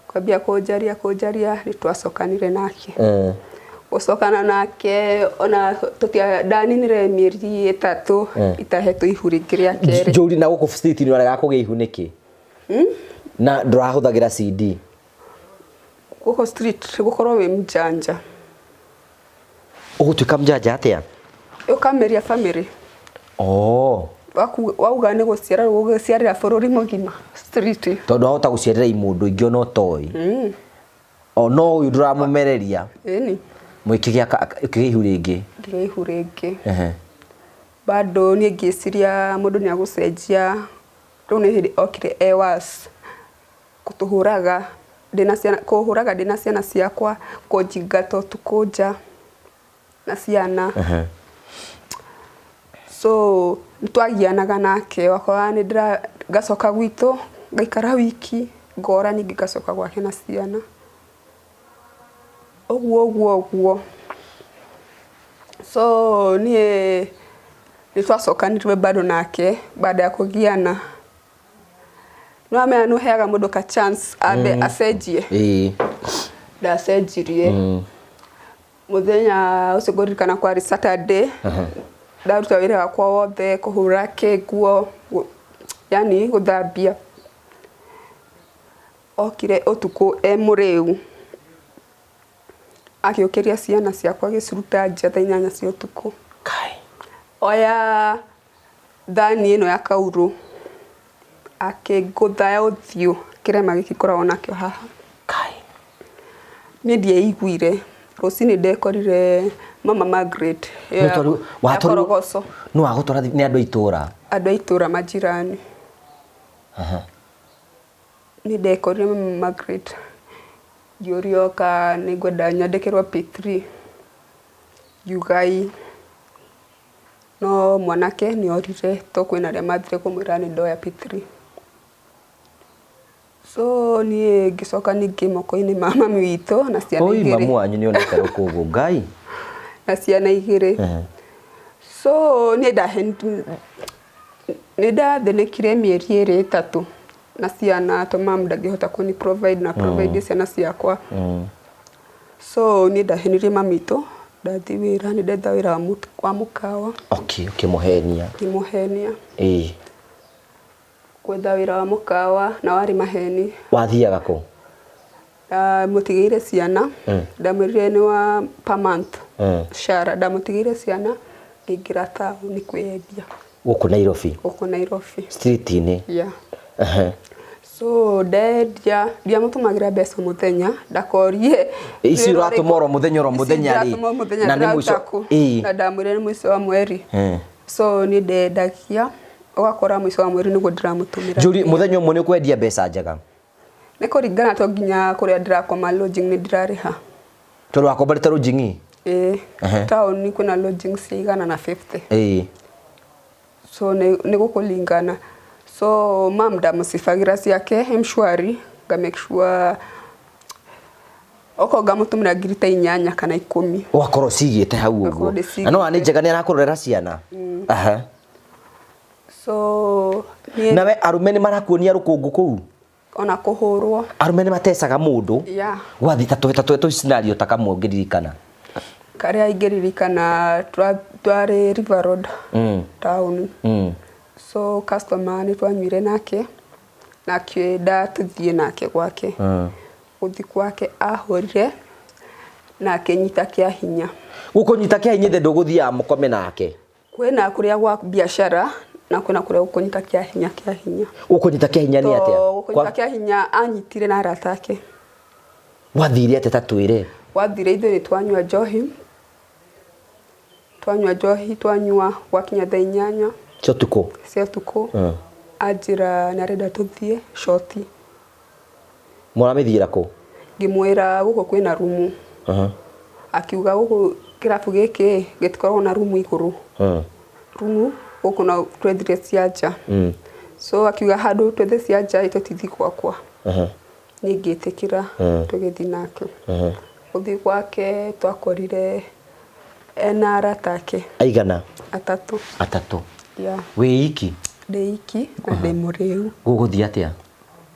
Kwambia kũnjaria kũnjaria nĩ twacokanire nake. Gũcokana nake ona tũtia ndaninire mĩeri 3 itahetwo ihu rĩngĩ rĩa kerĩ. Njũri na gũkũ street-inĩ ũrarega kũgĩa ihu nĩkĩ? Na ndũrahũthagĩra CD? Gũkũ street gũkorwo wĩ mjanja. Ũgũtuĩka mjanja atĩa? Ũkameria family. Oh. Wauga nĩ gũciara gũgĩciarĩra bũrũri mũgima street. Tondũ wahota gũciarĩra imũndũ ingĩ ona ũtoĩ. O no ũyũ ndũramũmereria. Ĩni. Mũikĩgĩa ũkĩgĩa ihu rĩngĩ. Ngĩgĩa ihu rĩngĩ. Bado niĩ ngĩciria mũndũ nĩ agũcenjia. Rĩu nĩ hĩndĩ okire e worse. Gũtũhũraga ndĩna ciana, kũhũraga ndĩna ciana ciakwa, kũnjingata ũtukũ nja na ciana. So nĩtwagianaga nake wakwa nĩ ndĩra ngacoka gwitũ ngaikara wiki ngora ningĩ ngacoka gwake na ciana. Ũguo ũguo ũguo. So niĩ nĩtwacokanire bado nake baada ya kũgiana. No amenya nĩ ũheaga mũndũ ka chance ambe acenjie. Ndacenjirie. Mũthenya ũcio ngũririkana kwarĩ Saturday. Ndaruta wĩra wakwa wothe kũhũra kĩ nguo, yani gũthambia. Okire ũtukũ e mũrĩu. Agĩũkĩria ciana ciakwa agĩciruta nja thaa 8 cia ũtukũ. Oya thani ĩno ya kaurũ akĩngũtha ya ũthiũ kĩrema gĩkĩ ngoragwo nakĩo haha. Niĩ ndieiguire. Rũcinĩ ndekorire mama Margaret ya Korogoco. No agũtwara nĩ andũ a itũra? Andũ a itũra majirani. Niĩ ndekorire mama Margaret ngĩũrio ka nĩngwenda nyandĩkĩrwo P3. Ngiuga ĩĩ. No mwanake nĩ orire to kwĩna arĩa mathire kũmwĩra nĩ ndoya P3. So niĩ ngĩcoka ningĩ moko-inĩ ma mami witũ na ciana Oi, igĩrĩ. Mamu wanyu nĩ onete rũkũngũ, Ngai. Na ciana igĩrĩ. So niĩ nĩ ndathĩnĩkire mĩeri 2 3 na ciana to mamu ndangĩhota kũni provide na provide ciana ciakwa. So niĩ ndahenirie mami witũ ndathi wĩra nĩ ndetha wĩra wa mũkawa. Okay, ũkĩmũhenia. Ngĩmũhenia. Gwetha wĩra wa mũkawa na warĩ maheni. Wathiaga kũ? Ndamũtigĩire ciana. Ndamwĩrire nĩ wa per month. Mũcara. Ndamũtigĩire ciana ngĩingĩra taũni kwĩyendia. Gũkũ Nairobi? Gũkũ Nairobi. Street-inĩ? Yeah. So ndendia ndiamũtũmagĩra mbeca mũthenya ndakorie Ici wĩra ũratũma ũrĩkũ. oro mũthenya oro Ici mũthenya rĩ, ndĩratũma o mũthenya na nĩ mũico- ndĩraruta kũ? Ĩĩ. Na ndamwĩra nĩ mũico wa mweri. Eh. So niĩ ndendagia ũgakora mũico wa mweri nĩguo ndĩramũtũmĩra. Njũrie mũthenya ũmwe nĩ ũkwendia mbeca njega? Nĩ kũringana to nginya kũrĩa ndĩrakoma lodging nĩ ndĩrarĩha. Tondũ wakomborete lodging? Ĩĩ. Ehe. Taũni kwĩna lodging cia 150. Ĩĩ. So nĩ gũkũringana. So mam ndamũcibagira ciake mshwari nga make sure okorwo ngamũtũmĩra ngiri ta 8 kana 10. Ũgakorwo ũcigĩte hau ũguo. Ngakorwo ndĩcigĩte. Na no nĩ njega nĩ arakũrorera ciana. Aha. So niĩ Nawe arũme nĩ marakuonia rũkũngũ kũu? Ona kũhũrwo. Arũme nĩ matecaga mũndũ? Yeah. Gwathiĩ ta tũhe ta tũhe tũ scenario ta kamwe ũngĩririkana. Karĩa ingĩririkana twarĩ River Road town. So customer nĩ twanyuire nake na akĩenda tũthiĩ nake gwake. Gũthiĩ gwake ahũrire na akĩnyita kĩa hinya. Gũkũnyita kĩa hinya ithe ndũgũthiaga mũkome nake? Kwĩna kũrĩa gwa biacara na kwĩna kũrĩa gũkũnyita kĩa hinya kĩa hinya. Gũkũnyita kĩa hinya nĩ atĩa? To gũkũnyita kĩa hinya anyitire na arata ake. Gwathire atĩa ta twĩre? Gwathire ithuĩ nĩ twanyua njohi. Twanyua njohi, twanyua gwakinya thaa 8. Cia ũtukũ? Cia ũtukũ. Anjĩra nĩ arenda tũthiĩ shoti. Mũramĩthiĩra kũ? Ngĩmwĩra gũkũ kwĩna rumu. Akiuga gũkũ kĩrabu gĩkĩ gĩtikoragwo na rumu igũrũ. Rumu gũkũ no twethire cia nja. So akiuga handũ twethe cia nja tũtithiĩ gwakwa. Niĩ ngĩtĩkĩra tũgĩthiĩ nake. Gũthiĩ gwake twakorire ena arata ake. Aigana? Atatũ. Atatũ. Yeah. Wĩ iki? Ndĩ iki na ndĩ mũrĩu. Gũgũthiĩ atĩa?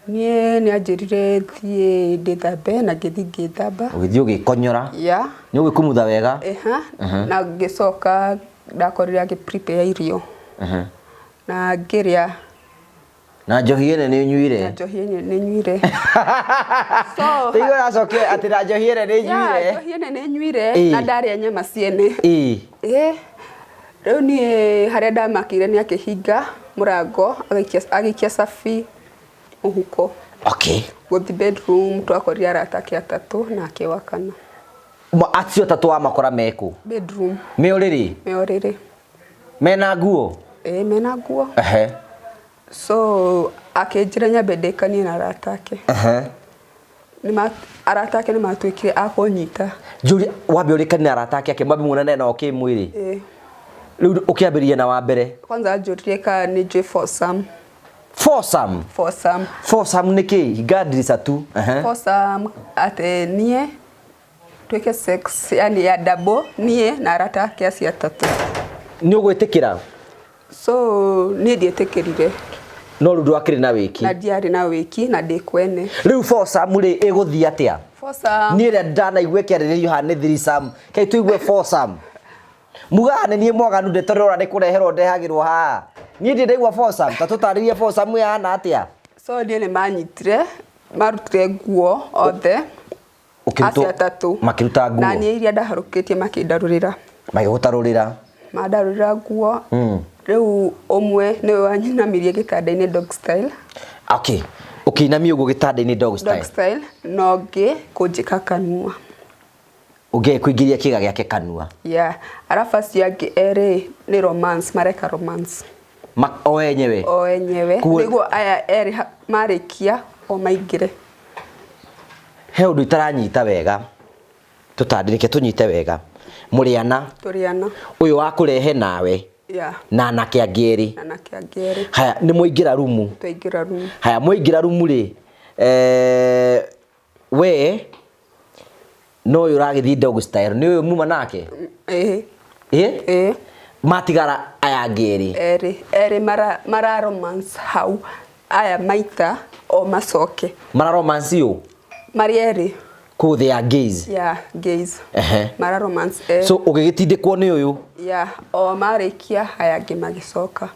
Niĩ nĩ anjĩrire thiĩ ndĩthambe na ngĩthiĩ ngĩthamba. Ũgĩthiĩ ũgĩkonyora? Yeah. Nĩ ũgĩkumutha wega? Eha. Na ngĩcoka ndakorire agĩ prepare irio. Na ngĩrĩa. Na njohi ĩno nĩ ũnyuire? Na njohi ĩno nĩ nyuire. So, Tũigua ũracokia atĩ na njohi ĩno nĩ Yeah, nyuire. njohi ĩno nĩ nyuire Ĩĩ. na ndarĩa nyama ciene. Ĩĩ. Ĩĩ. Rĩu niĩ harĩa ndamakĩire nĩ akĩhinga mũrango, agĩikia cabi mũhuko. Okay. Gũthiĩ bedroom twakorire arata ake atatũ nake wa kana. Acio atatũ wamakora mekũ? Bedroom. Me ũrĩrĩ? Me ũrĩrĩ. Mena nguo? Ĩĩ, mena nguo. Ehe. So akĩnjĩra nyambe ndĩkanie na arata ake. Ehe. Arata ake nĩmatuĩkire a kũnyita. Njũria, wambe ũrĩkanie na arata ake, mwambe muonane nao kĩmwĩrĩ? Ĩĩ. Rĩu ũkĩambĩrĩria na wa mbere? Kwanza anjũririe kana nĩ njũĩ foursome. Foursome? Foursome. Foursome nĩ kĩ? Hinga ndirica tu. Ehe. Foursome atĩ niĩ twĩke sex, yani ya double, niĩ na arata ake acio atatũ. Nĩ ũgwĩtĩkĩra? So niĩ ndietĩkĩrire. No rĩu ndwakĩrĩ na wĩki. Na ndiarĩ na wĩki na ndĩ kwene. Rĩu foursome rĩ ĩgũthiĩ atĩa? Foursome. Niĩ rĩrĩa ndanaigua ĩkĩarĩrĩrio haha nĩ threesome. Kei tũigue foursome. Mugaga nĩ niĩ mwaganu ndeto ndĩrona nĩ kũreherwo ndehagĩrwo haha. Niĩ ndirĩ ndaigua foursome, ta tũtarĩrie foursome ĩhana atĩa? So niĩ nĩ manyitire, marutire nguo othe. Ũkĩrutwo- Acio atatũ. Makĩruta nguo. Na niĩ iria ndaharũkĩtie makĩndarũrĩra. Magĩgũtarũrĩra. Mandarũrĩra nguo. Rĩu ũmwe nĩwe wanyinamirie gĩtanda-inĩ dog style. Okay. Ũkĩinamia ũguo gĩtanda-inĩ dog style. Dog style, na ũngĩ kũnjĩka kanua. Ũngĩ kũingĩria kĩga gĩake kanua. Yeah. Arabu acio angĩ erĩ nĩ romance, mareka romance. O enyewe? O enyewe. Kuo- Nĩguo aya erĩ marĩkia o maingĩre. He ũndũ itaranyita wega. Tũtandĩrĩke tũnyite wega. Mũrĩ ana. Tũrĩ ana. Ũyũ wa kũrehe nawe. Yeah. Na anake angĩ erĩ. Na anake angĩ erĩ. Haya, nĩ mwaingĩra rumu. Twaingĩra rumu. Haya, mwaingĩra rumu rĩ, we no ũyũ ũragĩthiĩ dog style, nĩ ũyũ muma nake? Ĩĩ. Ĩĩ? Ĩĩ. Matigara aya angĩ erĩ. Erĩ, erĩ mara romance hau, aya maita o macoke. Mara romance ũ? Marĩ erĩ. Kũu they are gays. Yeah, gays. Ehe. Mara romance erĩ. So ũgĩgĩtindĩkwo nĩ ũyũ? Yeah, o marĩkia aya angĩ magĩcoka.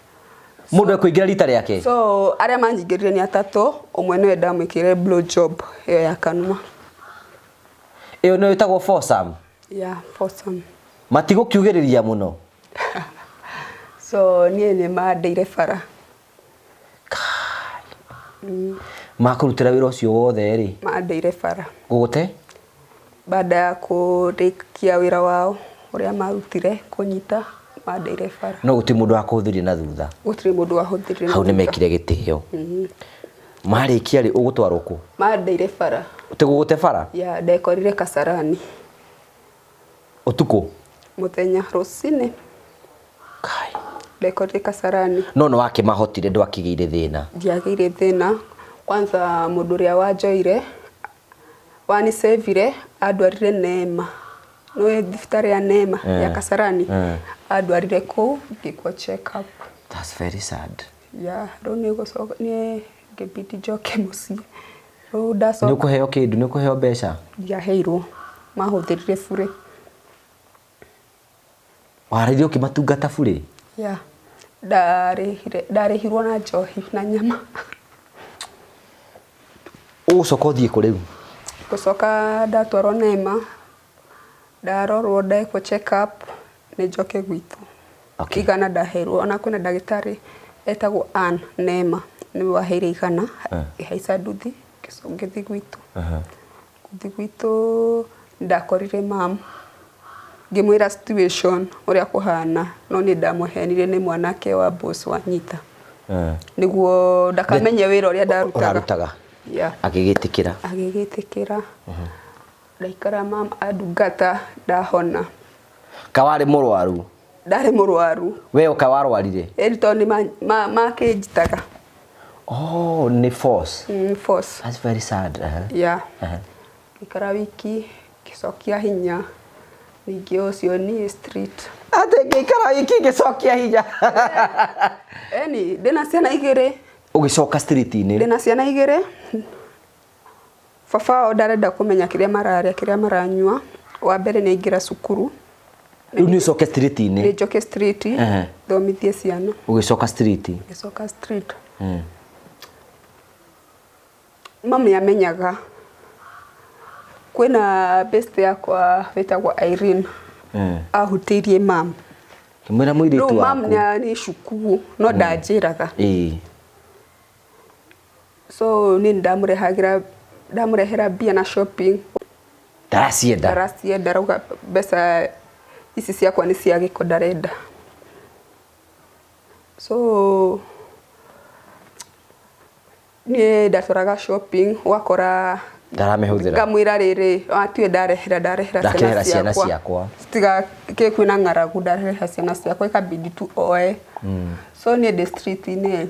Mũndũ ekũingĩra rita rĩake? So arĩa manyingĩrire nĩ atatũ, ũmwe nĩwe ndamwĩkĩrire blow job ĩyo ya kanua. Ĩyo nĩyo ĩtagwo foursome? Yeah, foursome. Matigũkiugĩrĩria mũno? So niĩ nĩ mandeire bara. Kai. Makũrutĩra wĩra ũcio wothe rĩ? Mandeire bara. Gũgũte? Baada ya kũrĩkia wĩra wao ũrĩa marutire kũnyita, mandeire bara. No gũtirĩ mũndũ wakũhũthĩrire na thutha? Gũtirĩ mũndũ wahũthĩrire na Hau nĩ thutha. mekire gĩtĩo. Marĩkia rĩ, ũgũtwarwo kũ? Mandeire bara. Tĩ gũgũte bara? Ya, ndekorire Kasarani. Ũtukũ? Mũthenya, rũcinĩ. Kai. Ndekorire Kasarani. No nĩ wakĩmahotire, ndwakĩgĩire thĩna? Ndiagĩire thĩna. Kwanza mũndũ ũrĩa wanjoire, wanicevire, andwarire Neema. Nĩũĩ thibitarĩ ya Neema ya Kasarani? Andwarire kũu, ngĩkwo check up. That's very sad. Ya, rĩu nĩ gũcoka, nĩ ngĩbidi njoke mũciĩ. Rĩu ndacoka. Nĩ ũkũheo kĩndũ, nĩ ũkũheo mbeca? Ndiaheirwo, mahũthĩrire burĩ. Warĩire ũkĩmatungata burĩ? Ya, ndarĩhirwo na njohi na nyama. Ũgũcoka ũthiĩ kũ rĩu? Gũcoka ndatwarwo Neema, ndarorwo ndekwo check up, nĩ njoke gwitũ. Okay. Igana ndaheirwo, ona kwĩna ndagĩtarĩ etagwo Ann Neema, nĩwe waheire igana, ngĩhaica nduthi, ngĩthiĩ gwitũ. Gũthiĩ gwitũ ndakorire mam, ngĩmwĩra situation ũrĩa kũhana, no niĩ ndamũhenire nĩ mwanake wa boss wanyita. Nĩguo ndakamenye wĩra ũrĩa ndarutaga. Ũrarutaga. Yeah. Agĩgĩtĩkĩra. Agĩgĩtĩkĩra. Ndaikara mam andungata ndahona. Ka warĩ mũrwaru? Ndarĩ mũrwaru. We ũka warwarire? Ĩni tondũ nĩ makĩnjitaga. Oh, nĩ force. Force. That's very sad. Yeah. Ngĩikara wiki, ngĩcokia hinya. Ningĩ ũcio niĩ street. Atĩ ngĩikara wiki ngĩcokia hinya. Eni, ndĩna ciana igĩrĩ. Ũgĩcoka street-inĩ? Ndĩna ciana igĩrĩ. Baba wao ndarenda kũmenya kĩrĩa mararĩa, kĩrĩa maranyua. Wa mbere nĩ aingĩra cukuru. Rĩu nĩ ũcoke street-inĩ? Nĩ njoke street, thomithie ciana. Ũgĩcoka street? Ngĩcoka street. Mami amenyaga. Kwĩna best yakwa wĩtagwo Irene. Ahutĩirie mam. Kĩmwĩra mũirĩtu Rĩu mam waku. nĩ cukuru, no ndanjĩraga. So niĩ ndamũrehagĩra, ndamũrehera mbia na shopping. Ndaracienda. Ndaracienda, arauga mbeca ici ciakwa nĩ cia gĩko ndarenda. So niĩ ndatwaraga shopping, ũgakora Ndaramĩhũthĩra. Ngamwĩra rĩrĩ, atiwe ndarehera, ndarehera Ndarehera ciana ciana ciakwa. ciakwa. Citigakĩ kwĩna ng'aragu, ndarehera ciana ciakwa, ikabidi tu oe. So niĩ ndĩ street-inĩ.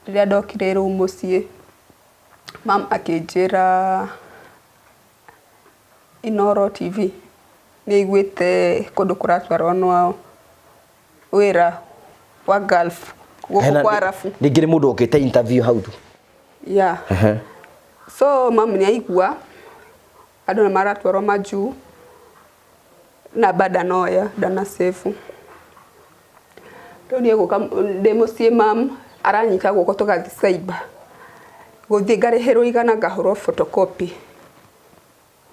Rĩrĩa ndokire rĩu mũciĩ, mam akĩnjĩra Inooro TV nĩ aiguĩte kũndũ kũratwarwo no wĩra wa Gulf, gũkũ kwa Arabu. Ningĩ nĩ mũndũ okĩte interview hau tu. Yeah. So mam nĩ aigua andũ nĩ maratwarwo majuu, namba ndanoya, ndana save. Rĩu niĩ gũka ndĩ mũciĩ mam aranyita guoko tũgathiĩ cyber. Gũthiĩ ngarĩhĩrwo igana ngahũrwo photocopy.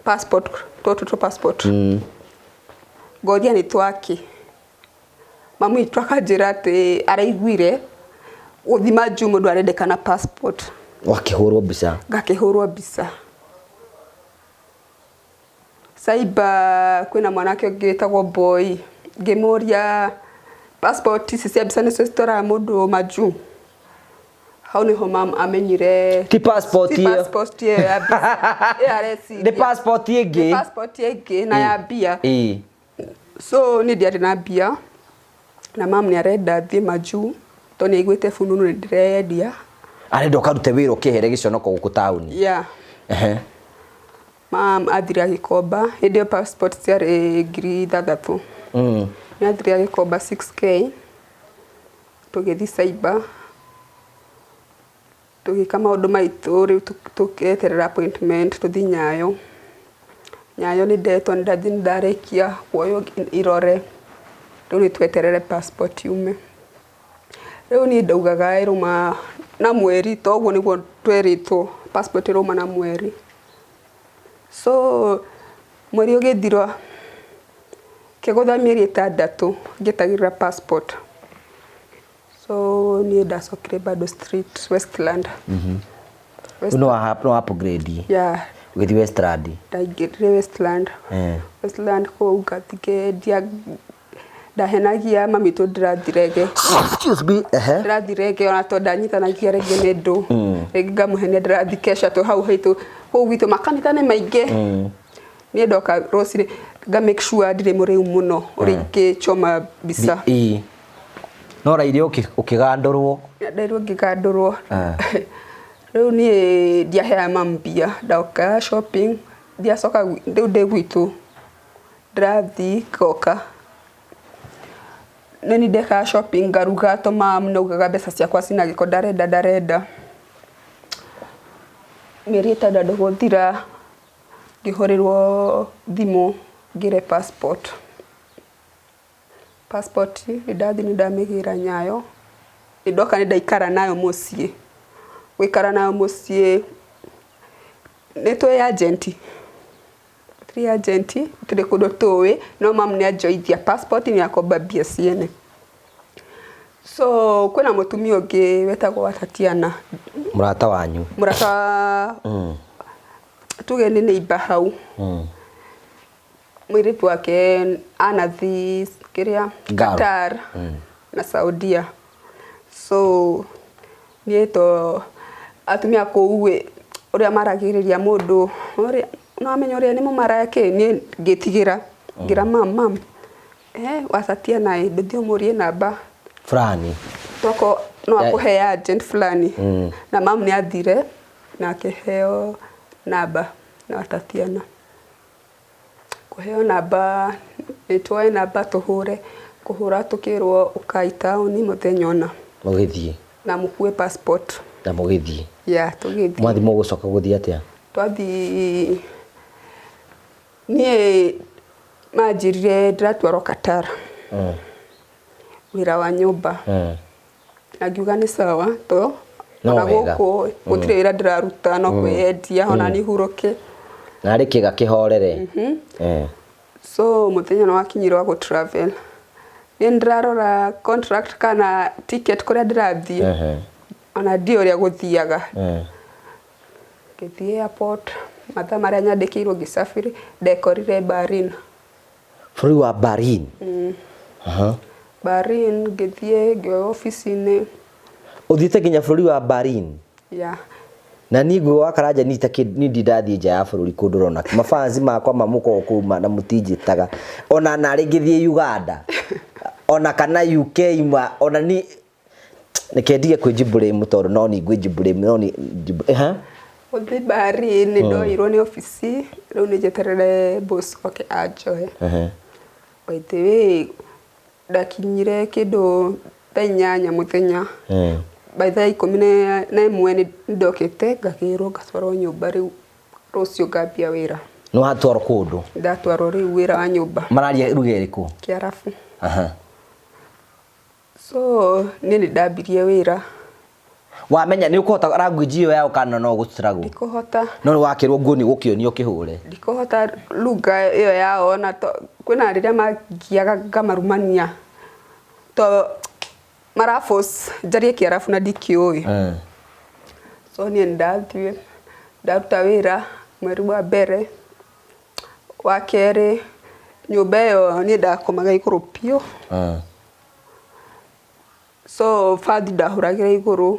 Passport, tũtũ tũ passport. Ngoria nĩ twakĩ. Mamu witũ akanjĩra atĩ araiguire gũthiĩ majuu mũndũ arendekana passport. Wakĩhũrwo mbica. Ngakĩhũrwo mbica. Cyber kwĩna mwanake ũngĩ wĩtagwo Boy. Ngĩmũria passport ici cia mbica nĩcio citwaraga mũndũ majuu. Hau nĩho mam amenyire Ti passport ti ĩyo. passport ĩyo ya mbica. Ĩyo areciria. Nĩ passport ĩngĩ. Nĩ passport ĩngĩ na ya mbia. So niĩ ndiarĩ na mbia na mam nĩ arenda thiĩ majuu tondũ nĩ aiguĩte fununu nĩ ndĩreyendia. Arenda ũkarute wĩra ũkĩehere gĩconoko gũkũ taũni. Yeah. Mam athire agĩkomba, hĩndĩ ĩyo passport ciarĩ ngiri ithathatũ. Nĩ athire agĩkomba 6K, tũgĩthiĩ cyber, tũgĩka maũndũ maitũ, rĩu tũkĩeterera appointment tũthiĩ Nyayo. Nyayo nĩ ndetwo, nĩ ndathiĩ nĩ ndarĩkia kuoywo irore, rĩu nĩ tweterere passport yume. Rĩu niĩ ndaugaga ĩrauma na mweri, to ũguo nĩguo twerĩtwo, passport ĩrauma na mweri. So mweri ũgĩthira, kĩgũtha mĩeri ĩtandatũ ngĩetagĩrĩra passport. So niĩ ndacokire bado street Westland. Rĩu nĩ wa upgrade. Yeah. Ũgĩthiĩ Westland. Ndaingĩrire Westland. Westland kũu ngathiĩ ngendia, ndahenagia mami tondũ ndĩrathi reggae. Excuse me. Ehe. Ndĩrathi reggae, ona to ndanyitanagia reggae nĩ ndũ, rĩngĩ ngamũhenia ndĩrathi kesha tũ hau haitũ kũu gwitũ makanitha nĩ maingĩ. Niĩ ndoka rũcinĩ nga make sure ndirĩ mũrĩu mũno ũrĩa ingĩchoma mbica. Ĩĩ. No raire ũkĩgandũrwo. Ndairwo ngĩgandũrwo. Rĩu niĩ ndiaheaga mam mbia, ndoka shopping ndiacoka rĩu ndĩ gwitũ ndĩrathiĩ ngoka nĩ ni ndekaga shopping, ngaruga to mam naugaga mbeca ciakwa cina gĩko, ndarenda ndarenda. Mĩeri 6 gũthira ngĩhũrĩrwo thimũ ngĩre passport. Passport nĩ ndathiĩ nĩ ndamĩgĩra Nyayo, nĩ ndoka nĩ ndaikara nayo mũciĩ. Gũikara nayo mũciĩ nĩ twĩ agent, three agent, tũrĩ kũndũ tũĩ, no mam nĩ anjoithia passport, nĩ akomba mbia ciene. So kwĩna mũtumia ũngĩ wetagwo Tatiana. Mũrata wanyu. Mũrata, tuge nĩ neighbor hau. Mũirĩtu wake anathi kĩrĩa Gulf. Qatar na Saudia. So niĩ to atumia kũu ĩ, ũrĩa maragĩrĩria mũndũ ũrĩa no amenya ũrĩa nĩ mũmaraya kĩ, niĩ ngĩtigĩra ngĩra mam, mam wa Tatiana ĩ, ndũthiĩ ũmũrie namba fulani. Toko no akũhe agent fulani. Na mam nĩ athire na akĩheo namba na Tatiana. Kũheo namba nĩ tuoe namba tũhũre, kũhũra tũkĩrwo ũkai taũni mũthenya ũna. Mũgĩthiĩ. Na mũkue passport. Na mũgĩthiĩ. Yeah, tũgĩthiĩ. Mwathi mũgũcoka gũthiĩ atĩa? Twathiĩ, niĩ manjĩrire ndĩratwarwo Qatar. Wĩra wa nyũmba. Na ngiuga nĩ sawa to No ona wega. Gũkũ gũtirĩ wĩra ndĩraruta, no kwĩyendia ona nĩ hurũke. Narĩ kĩga kĩhorere. So mũthenya nĩ wakinyire wa gũ travel, niĩ ndĩrarora contract kana ticket kũrĩa ndĩrathiĩ, ona ndiũĩ ũrĩa gũthiaga. Ngĩthiĩ airport mathaa marĩa nyandĩkĩirwo, ngĩcabiri, ndekorire Bahrain. Bũrũri wa Bahrain. Aha. Bahrain ngĩthiĩ ngĩoya obici-inĩ. Ũthiĩte nginya bũrũri wa Bahrain? Yeah. Na niĩ Ngugi wa Karanja niĩ ndindathiĩ nja ya bũrũri kũndũ ũrona mafansi makwa mamũkoragwo kũu na mũtinjĩtaga ona narĩ ngĩthiĩ Uganda ona kana UK ma ona ni reke ndige kwĩnji tondũ no ni ngwĩnji no ni ehe. Gũthiĩ Bahrain nĩ ndoirwo nĩ obici, rĩu nĩ njeterere boss oke anjoe. By the way, ndakinyire kĩndũ thaa 8 mũthenya. By thaa 11 nĩ ndokĩte, ngagĩrwo ngatwarwo nyũmba, rĩu rũciũ ngambia wĩra. Nĩ watwarwo kũndũ? Ndatwarwo rĩu wĩra wa nyũmba. Mararia ruga ĩrĩkũ? Kĩarabu. Aha. So niĩ nĩ ndambirie wĩra. Wamenya nĩ ũkũhota language ĩyo yao kana no gũ struggle? Ndikũhota. No nĩ wakĩrwo nguo nĩ gũkĩonio ũkĩhũre. Ndikũhota lugha ĩyo yao, na to kwĩna rĩrĩa mangiaga ngamarumania to mara force njarie Kĩarabu na ndikĩũĩ. So niĩ nĩ ndathiĩ ndaruta wĩra mweri wa mbere, wa kerĩ, nyũmba ĩyo niĩ ndakomaga igũrũ biũ. So bathi ndahũragĩra igũrũ,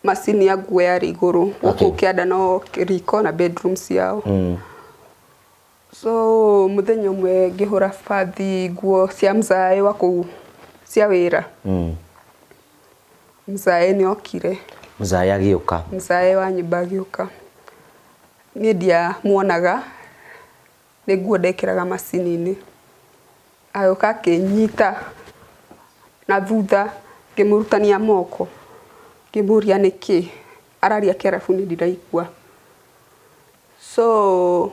macini ya nguo yarĩ igũrũ gũkũ kĩanda no riko na bedroom ciao. So mũthenya ũmwe ngĩhũra bathi nguo cia mzae wa kũu cia wĩra. Mzae nĩ okire. Mzae agĩũka. Mzae wa nyũmba agĩũka, niĩ ndiamuonaga, nĩ nguo ndekĩraga macini-inĩ, agĩũka akĩnyita na thutha, ngĩmũrutania moko, ngĩmũria nĩkĩ araria Kĩarabu nĩ ndiraigua. So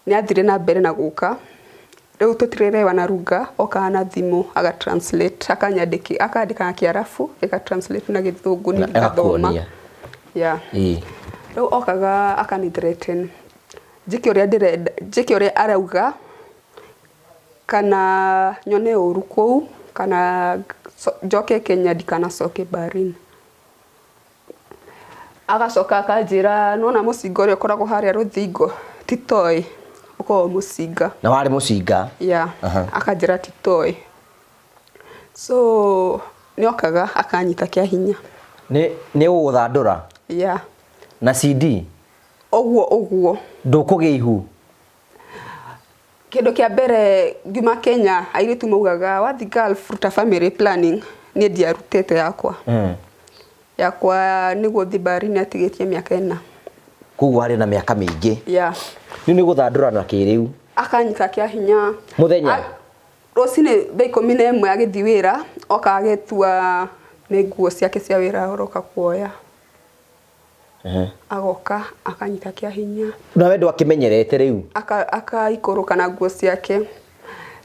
nĩ athire na mbere na gũka, rĩu tũtirerewa lugha, okaga na thimũ aga translate, akanyandĩki, akandĩka na Kĩarabu, ĩga translate na Gĩthũngũ Na niĩ ngathoma. Agakuonia. Yeah. Rĩu okaga akani threaten njĩke ũrĩa ndĩrenda, njĩke ũrĩa arauga kana nyone ũru kũu kana. Njoke Kenya, ndikanacoke Bahrain. Agacoka akanjĩra, nona mũcinga ũrĩa ũkoragwo harĩa rũthingo ti toy, ũkoragwo mũcinga. Na warĩ mũcinga? Yeah. Akanjĩra ti toy. So nĩokaga akanyita kĩa hinya. Nĩ gũgũthandũra? Yeah. Na CD? Ũguo ũguo. Ndũkũgĩa ihu? Kĩndũ kĩa mbere, ngiuma Kenya airĩtu maugaga wathi Gulf ruta family planning, niĩ ndiarutĩte yakwa. Yakwa nĩguo thiĩ Bahrain atigĩtie mĩaka 4. Koguo warĩ na mĩaka mĩingĩ. Yeah. Rĩu nĩ gũthandũra na kĩrĩu. Akanyita kĩa hinya. Mũthenya? Rũcinĩ thaa 11 agĩthiĩ wĩra, oka agĩtua nĩ nguo ciake cia wĩra ũroka kuoya. Agoka akanyita kĩa hinya. Na we ndwakĩmenyerete rĩu? Akaikũrũka na nguo ciake.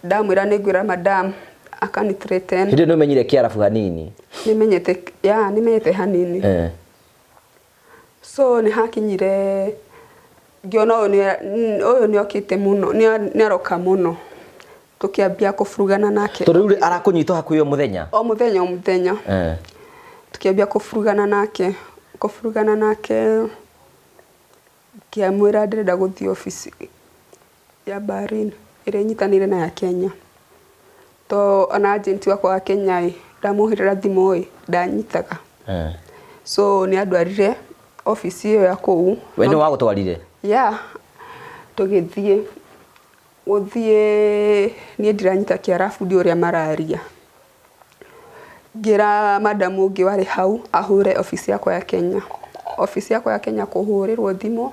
Ndamwĩra nĩ ngwĩra madam, akani threaten. Hĩndĩ ĩyo nĩ ũmenyire Kĩarabu hanini? Nĩmenyete, yeah, nĩmenyete hanini. So nĩ hakinyire ngĩona ũyũ nĩ okĩte mũno, nĩ aroka mũno. Tũkĩambia kũburugana nake. Tondũ rĩu arakũnyita hakuhĩ o mũthenya? O mũthenya, o mũthenya. Tũkĩambia kũburugana nake, kũburugana nake, ngĩmwĩra ndĩrenda gũthiĩ obici ya Bahrain ĩrĩa ĩnyitanĩire na ya Kenya. To ona agent wakwa wa Kenya ĩ, ndamũhũrĩra thimũ ĩ, ndanyitaga. So nĩ andwarire obici ĩyo ya kũu. We nĩ wagũtwarire? Yeah. Tũgĩthiĩ. Gũthiĩ niĩ ndiranyita Kĩarabu, ndiũĩ ũrĩa mararia. Ngĩra madam ũngĩ warĩ hau ahũre obici yakwa ya Kenya. Obici yakwa ya Kenya kũhũrĩrwo thimũ,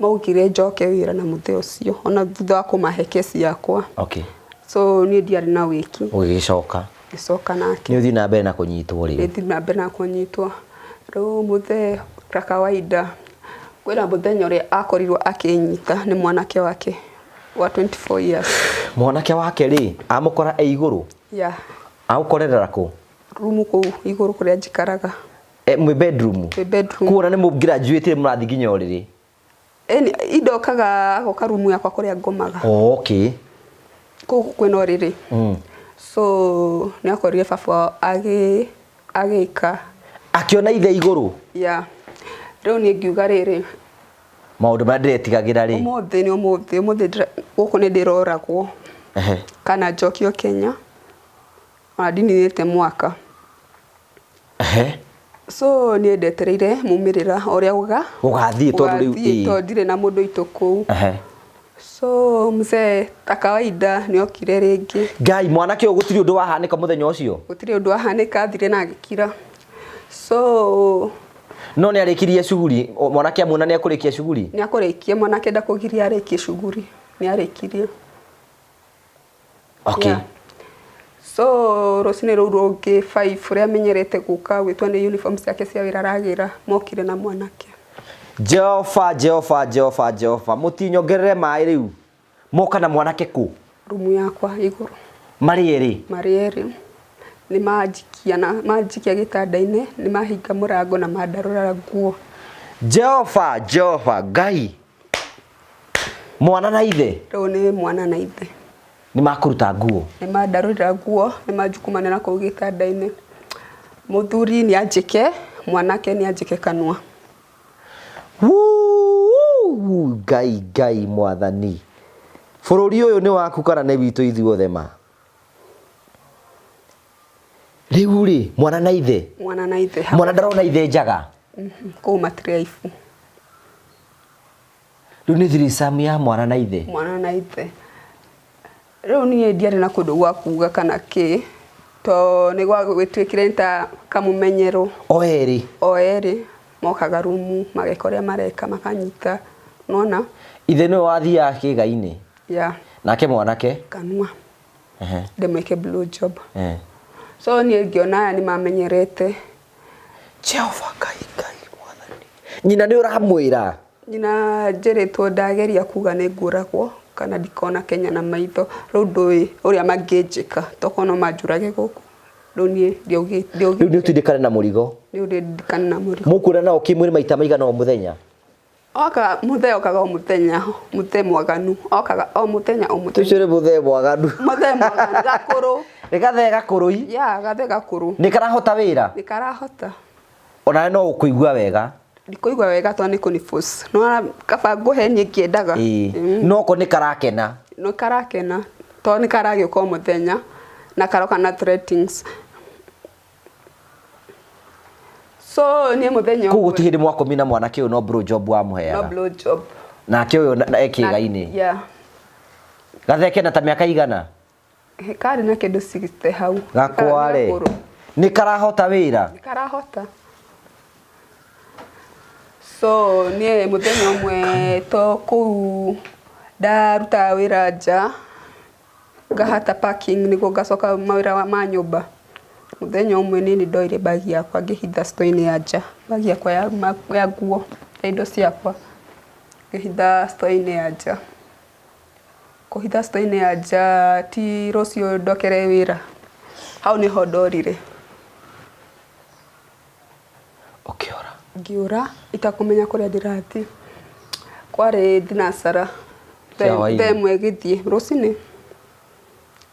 maugire njoke wĩra na mũthee ũcio, ona thutha wa kũmahe kesi yakwa. So niĩ ndiarĩ na wĩki. Ũgĩgĩcoka? Ngĩcoka nake. Nĩ ũthiĩ na mbere na kũnyitwo rĩu? Nĩ thiĩ na mbere na kũnyitwo. Rĩu mũthee ta kawaida, kwĩna mũthenya ũrĩa akorirwo akĩnyita nĩ mwanake wake wa 24 years. Mwanake wake rĩ, amũkora e igũrũ? Yeah. Agũkorerera kũ? Rumu kũu igũrũ kũrĩa njikaraga. Mwĩ bedroom? Twĩ bedroom. Kuona nĩ mũgraduate mũrathiĩ nginya ũrĩrĩ? Ĩni, indokaga agoka rumu yakwa kũrĩa ngomaga. Oh, okay. Kũu kwĩna ũrĩrĩ. So nĩ akorire baba agĩka. Akĩona ithe igũrũ? Yeah. Rĩu niĩ ngiuga rĩrĩ, maũndũ marĩa ndĩretigagĩra rĩ? Ũmũthĩ nĩ ũmũthĩ, ũmũthĩ gũkũ nĩ ndĩroragwo. Kana njokio Kenya. Ona ndininĩte mwaka. So niĩ ndetereire mumĩrĩra ũrĩa ũgathiĩ, tondũ rĩu ũgathiĩ, tondũ ndirĩ na mũndũ witũ kũu. So mzee ta kawaida nĩ okire rĩngĩ. Ngai, mwanake ũyũ gũtirĩ ũndũ wahanĩka mũthenya ũcio? Gũtirĩ ũndũ wahanĩka, athire na agĩkira. So no nĩ arĩkirie shughuli, mwanake amuona nĩ akũrĩkia shughuli? Nĩ akũrĩkia, mwanake ndakũgiria arĩkie shughuli, nĩ arĩkirie. Okay. Yeah. So rũcinĩ rũu rũngĩ 5 ũrĩa amenyerete gũka gwĩtwo nĩ uniform ciake cia wĩra aragĩra, mokire na mwanake. Jehova, Jehova, Jehova, Jehova, mũtinyongerere maĩ rĩu. Moka na mwanake kũ? Rumu yakwa igũrũ. Marĩ erĩ? Marĩ erĩ. Nĩ manjikia na manjikia gĩtanda-inĩ, nĩ mahinga mũrango na mandarũra nguo. Jehova, Jehova, Ngai. Mwana na ithe? Rĩu nĩ mwana na ithe. Nĩ makũruta nguo? Nĩ mandarũrĩra nguo, nĩ manjukumanĩra kũu gĩtanda-inĩ. Mũthuri nĩ anjĩke, mwanake nĩ anjĩke kanua. Wuu, Ngai, Ngai mwathani. Bũrũri ũyũ nĩ waku kana nĩ witũ ithuothe ma? Rĩu rĩ, mwana na ithe? Mwana na ithe. Mwana ndarona ithe njaga? Kũu matirĩ aibu. Rĩu nĩ threesome ya mwana na ithe? Mwana na ithe. Rĩu niĩ ndiarĩ na kũndũ gwa kuga kana kĩ, to nĩ gwagĩtuĩkire nĩ ta kamũmenyero. O erĩ? O erĩ. Mokaga rumu, mageka ũrĩa mareka, makanyita. Nĩwona? Ithe nĩwe wathiaga kĩĩga-inĩ? Yeah. Nake mwanake? Kanua. Ndĩmwĩke blow job. So niĩ ngĩona aya nĩ mamenyerete. Jehova Ngai, Ngai mwathani. Nyina nĩ ũramwĩra? Nyina njĩrĩtwo ndageria kuga nĩ ngũragwo kana ndikona Kenya na maitho. Rĩu ndũĩ ũrĩa mangĩnjĩka, tokorwo no manjũrage gũkũ. Rĩu niĩ ndiaugĩte. Rĩu nĩ ũtindĩkane na mũrigo? Rĩu ndindĩkane na mũrigo. Mũkuona nao kĩmwĩrĩ maita maigana o mũthenya? Okaga, mũthee okaga o mũthenya, mũthee mwaganu. Okaga o mũthenya, o mũthenya. Tũcio nĩ mũthee mwaganu. Mũthee mwaganu, gakũrũ. Nĩ gathee gakũrũ. Ya gathee gakũrũ. Nĩ karahota wĩra? Nĩ karahota. Onawe no ũkũigua wega? Ndikũigua wega tondũ nĩ kũni-force. Nĩwona kaba ngũhe niĩ ngĩendaga. Ĩĩ. No ko nĩ karakena? Nĩ karakena tondũ nĩ karagĩũka o mũthenya na karoka na threatings. So niĩ mũthenya Kũu gũtirĩ hĩndĩ mwakomire na mwanake ũyũ no blow job wamũheaga? No blow job. Nake ũyũ e kĩĩga-inĩ? Yeah. Gathee kena ta mĩaka igana? Karĩ na kĩndũ 60 hau. Gakwa rĩ, nĩ karahota wĩra? Nĩ karahota. So niĩ mũthenya ũmwe to kũu ndarutaga wĩra nja, ngahata parking nĩguo ngacoka mawĩra ma nyũmba. Mũthenya ũmwe niĩ nĩ ndoire bag yakwa ngĩhitha store-inĩ ya nja, bag yakwa ya nguo ya indo ciakwa, ngĩhitha store-inĩ ya nja. Kũhitha store-inĩ ya nja ti rũciũ ndokere wĩra, hau nĩho ndorire. Ũkĩũra? Ngĩũra itakũmenya kũrĩa ndĩrathiĩ. Kwarĩ thinacara, thaa ĩmwe ĩgĩthiĩ, rũcinĩ,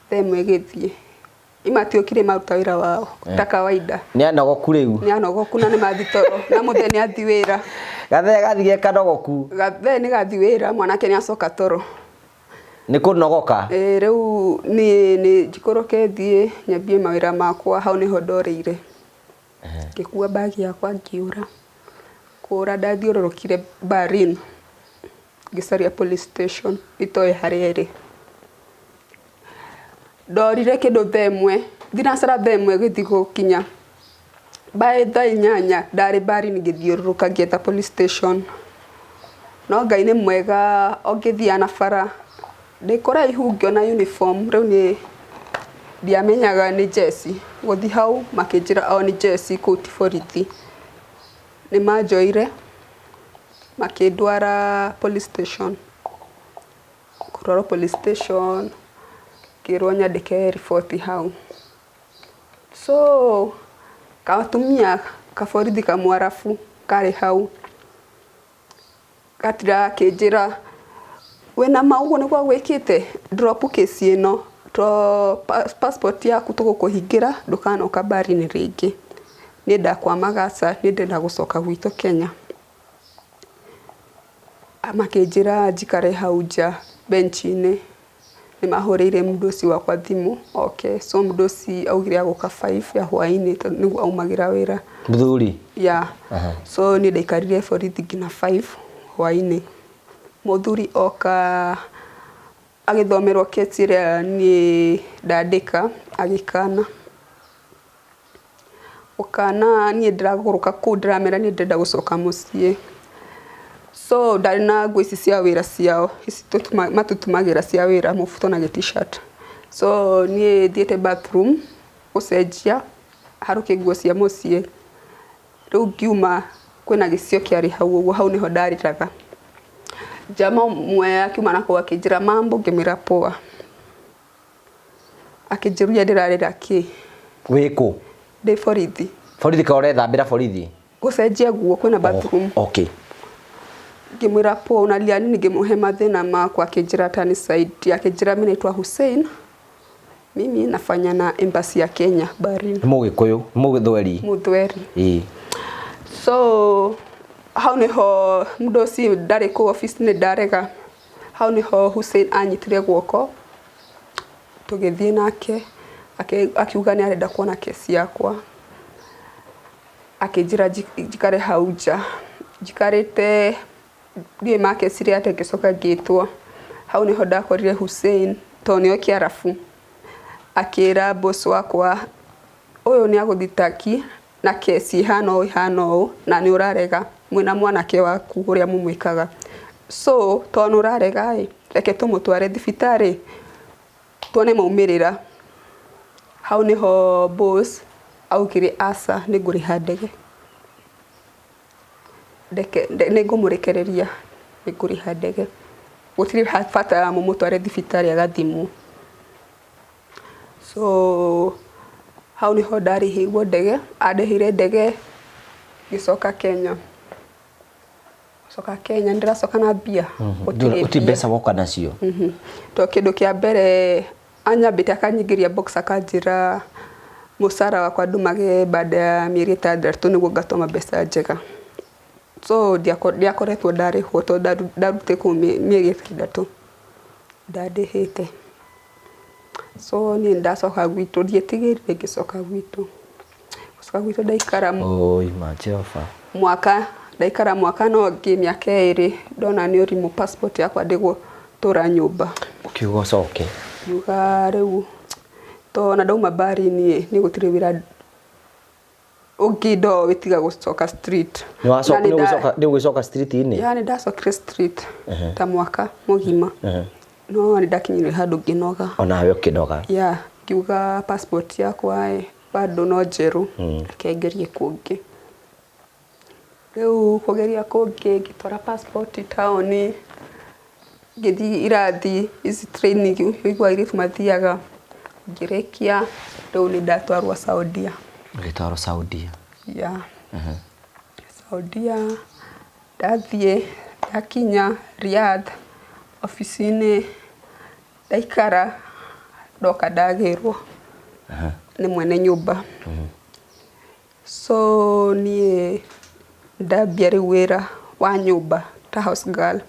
thaa ĩmwe ĩgĩthiĩ. Matiokire maruta wĩra wao ta kawaida. Nĩ anogoku rĩu. Nĩ anogoku na nĩ mathiĩ toro, na mũthee nĩ athiĩ wĩra. Gathee gathiĩ ge kanogoku. Gathee nĩ gathiĩ wĩra, mwanake nĩ acoka toro. Nĩ kũnogoka? Ĩĩ rĩu niĩ nĩ njikũrũke thiĩ nyambie mawĩra makwa, hau nĩho ndorĩire. Ngĩkua bag yakwa ngĩũra. Kũũra ndathiũrũrũkire Berlin ngĩcaria police station itoĩ harĩa ĩrĩ. Ndorire kĩndũ thaa ĩmwe, thinacara thaa ĩmwe gĩthiĩ gũkinya. By thaa inyanya ndarĩ Berlin ngĩthiũrũrũka ngĩetha police station. No Ngai nĩ mwega o ngĩthiaga na bara, ndĩ kũraihu ngĩona uniform rĩu niĩ ndiamenyaga nĩ jeshi. Gũthiĩ hau makĩnjĩra o nĩ jeshi kũu ti borithi. Nĩ manjoire makĩndwara police station. Kũtwarwo police station ngĩrwo nyandĩke riboti hau. So gatumia kaborithi kamwarabu karĩ hau gatindaga gakĩnjĩra wĩna ma ũguo nĩguo gwĩkĩte drop case ĩno to passport yaku tũgũkũhingĩra ndũkanoka Berlin rĩngĩ. Niĩ ndakwamaga aca niĩ ndĩrenda gũcoka gwitũ Kenya. Makĩnjĩra njikare hau nja bench-inĩ. Nĩ mahũrĩire mũndũ wakwa thimũ oke. So mũndũ ũcio augire agũka 5 ya hwaĩ-inĩ tondũ nĩguo aumagĩra wĩra. Mũthuri? Yeah. So niĩ ndaikarire borithi nginya 5 hwaĩ-inĩ. Mũthuri oka agĩthomerwo kesi ĩrĩa niĩ ndandĩka agĩkana. Gũkana niĩ ndĩragũrũka kũu ndĩramera niĩ ndĩrenda gũcoka mũciĩ. So ndarĩ na nguo ici cia wĩra ciao, ici matũtumagĩra cia wĩra mũbuto na gĩ t-shirt. So niĩ thiĩte bathroom gũcenjia harũkie nguo cia mũciĩ. Rĩu ngiuma kwĩna gĩcicio kĩarĩ hau ũguo, hau nĩho ndarĩraga. Jama ũmwe akiuma nakũu akĩnjĩra mambo, ngĩmwĩra poa. Akĩnjũria ndĩrarĩra kĩ. Wĩ kũ? Ndĩ borithi. Borithi ka ũrethambĩra borithi? Gũcenjia nguo kwĩna bathroom. Oh, okay. Ngĩmwĩra poa unalia nini, ngĩmũhe mathĩna makwa akĩnjĩra atanisaidia, akĩnjĩra mimi naitwa Hussein. Mimi nafanya na embassy ya Kenya Berlin. Nĩ Mũgĩkũyũ, nĩ Mũgĩthweri. Mũthweri. Ĩĩ. So hau nĩho mũndũ ũcio ndarĩ kũu office-inĩ ndarega. Hau nĩho Hussein anyitire guoko tũgĩthiĩ nake akiuga nĩ arenda kuona kesi yakwa. Akĩnjĩra njikare hau nja. Njikarĩte ndiũĩ makecire atĩa ngĩcoka ngĩtwo. Hau nĩho ndakorire Hussein tondũ nĩoĩ Kĩarabu. Akĩra boss wakwa ũyũ nĩ agũthitaki na kesi ĩhana ũũ ĩhana ũũ na nĩ ũrarega mwĩna mwanake waku ũrĩa mũmwĩkaga. So tondũ nĩ ũrarega ĩ, reke tũmũtware thibitarĩ tuone maumĩrĩra. Hau nĩho boss augire aca nĩ ngũrĩha ndege. Nĩ ngũmũrekereria nĩ ngũrĩha ndege. Gũtirĩ bata mũmũtware thibitarĩ agathimwo. So hau nĩho ndarĩhĩirwo ndege, andĩhĩire ndege ngĩcoka Kenya. Gũcoka Kenya nĩndĩracoka na mbia. Gũtirĩ mbeca woka nacio. To kĩndũ kĩa mbere Anyambĩte akanyingĩria box akanjĩra mũcara wakwa ndumage baada ya mĩeri 6 nĩguo ngatũma mbeca njega. So ndiakoretwo ndarĩhwo tondũ ndarutĩte kũu mĩeri 6 ndandĩhĩte. So niĩ nĩndacoka gwitũ, ndietigĩrire ngĩcoka gwitũ. Gũcoka gwitũ ndaikara Oi ma Jehova. Mwaka, ndaikara mwaka no ngĩ mĩaka 2 ndona nĩ ũrimũ passport yakwa ndĩgũtũra nyũmba. Ũkiuga ũcoke? Ngiuga rĩu to ona ndauma mbari-inĩ niĩ gũtirĩ wĩra ũngĩ ndoĩ tiga gũcoka street. Nĩ ũgĩcoka street-inĩ? Ya, nĩ ndacokire street ta mwaka mũgima. No nĩ ndakinyire handũ ngĩnoga. Onawe ũkĩnoga? Ya, ngiuga passport yakwa ĩ bado no njerũ, reke ngerie kũngĩ. Rĩu kũgeria kũngĩ ngĩtwara passport taũni, ngĩthiĩ irathi ici training ũiguaga airĩtu mathiaga, ngĩrĩkia rĩu nĩ ndatwarwo Saudia. Ũgĩtwarwo Saudia? Ya. Saudia ndathiĩ ndakinya Riyadh obici-inĩ ndaikara ndoka ndagĩrwo nĩ mwene nyũmba. So niĩ ndambia rĩu wĩra wa nyũmba ta house girl.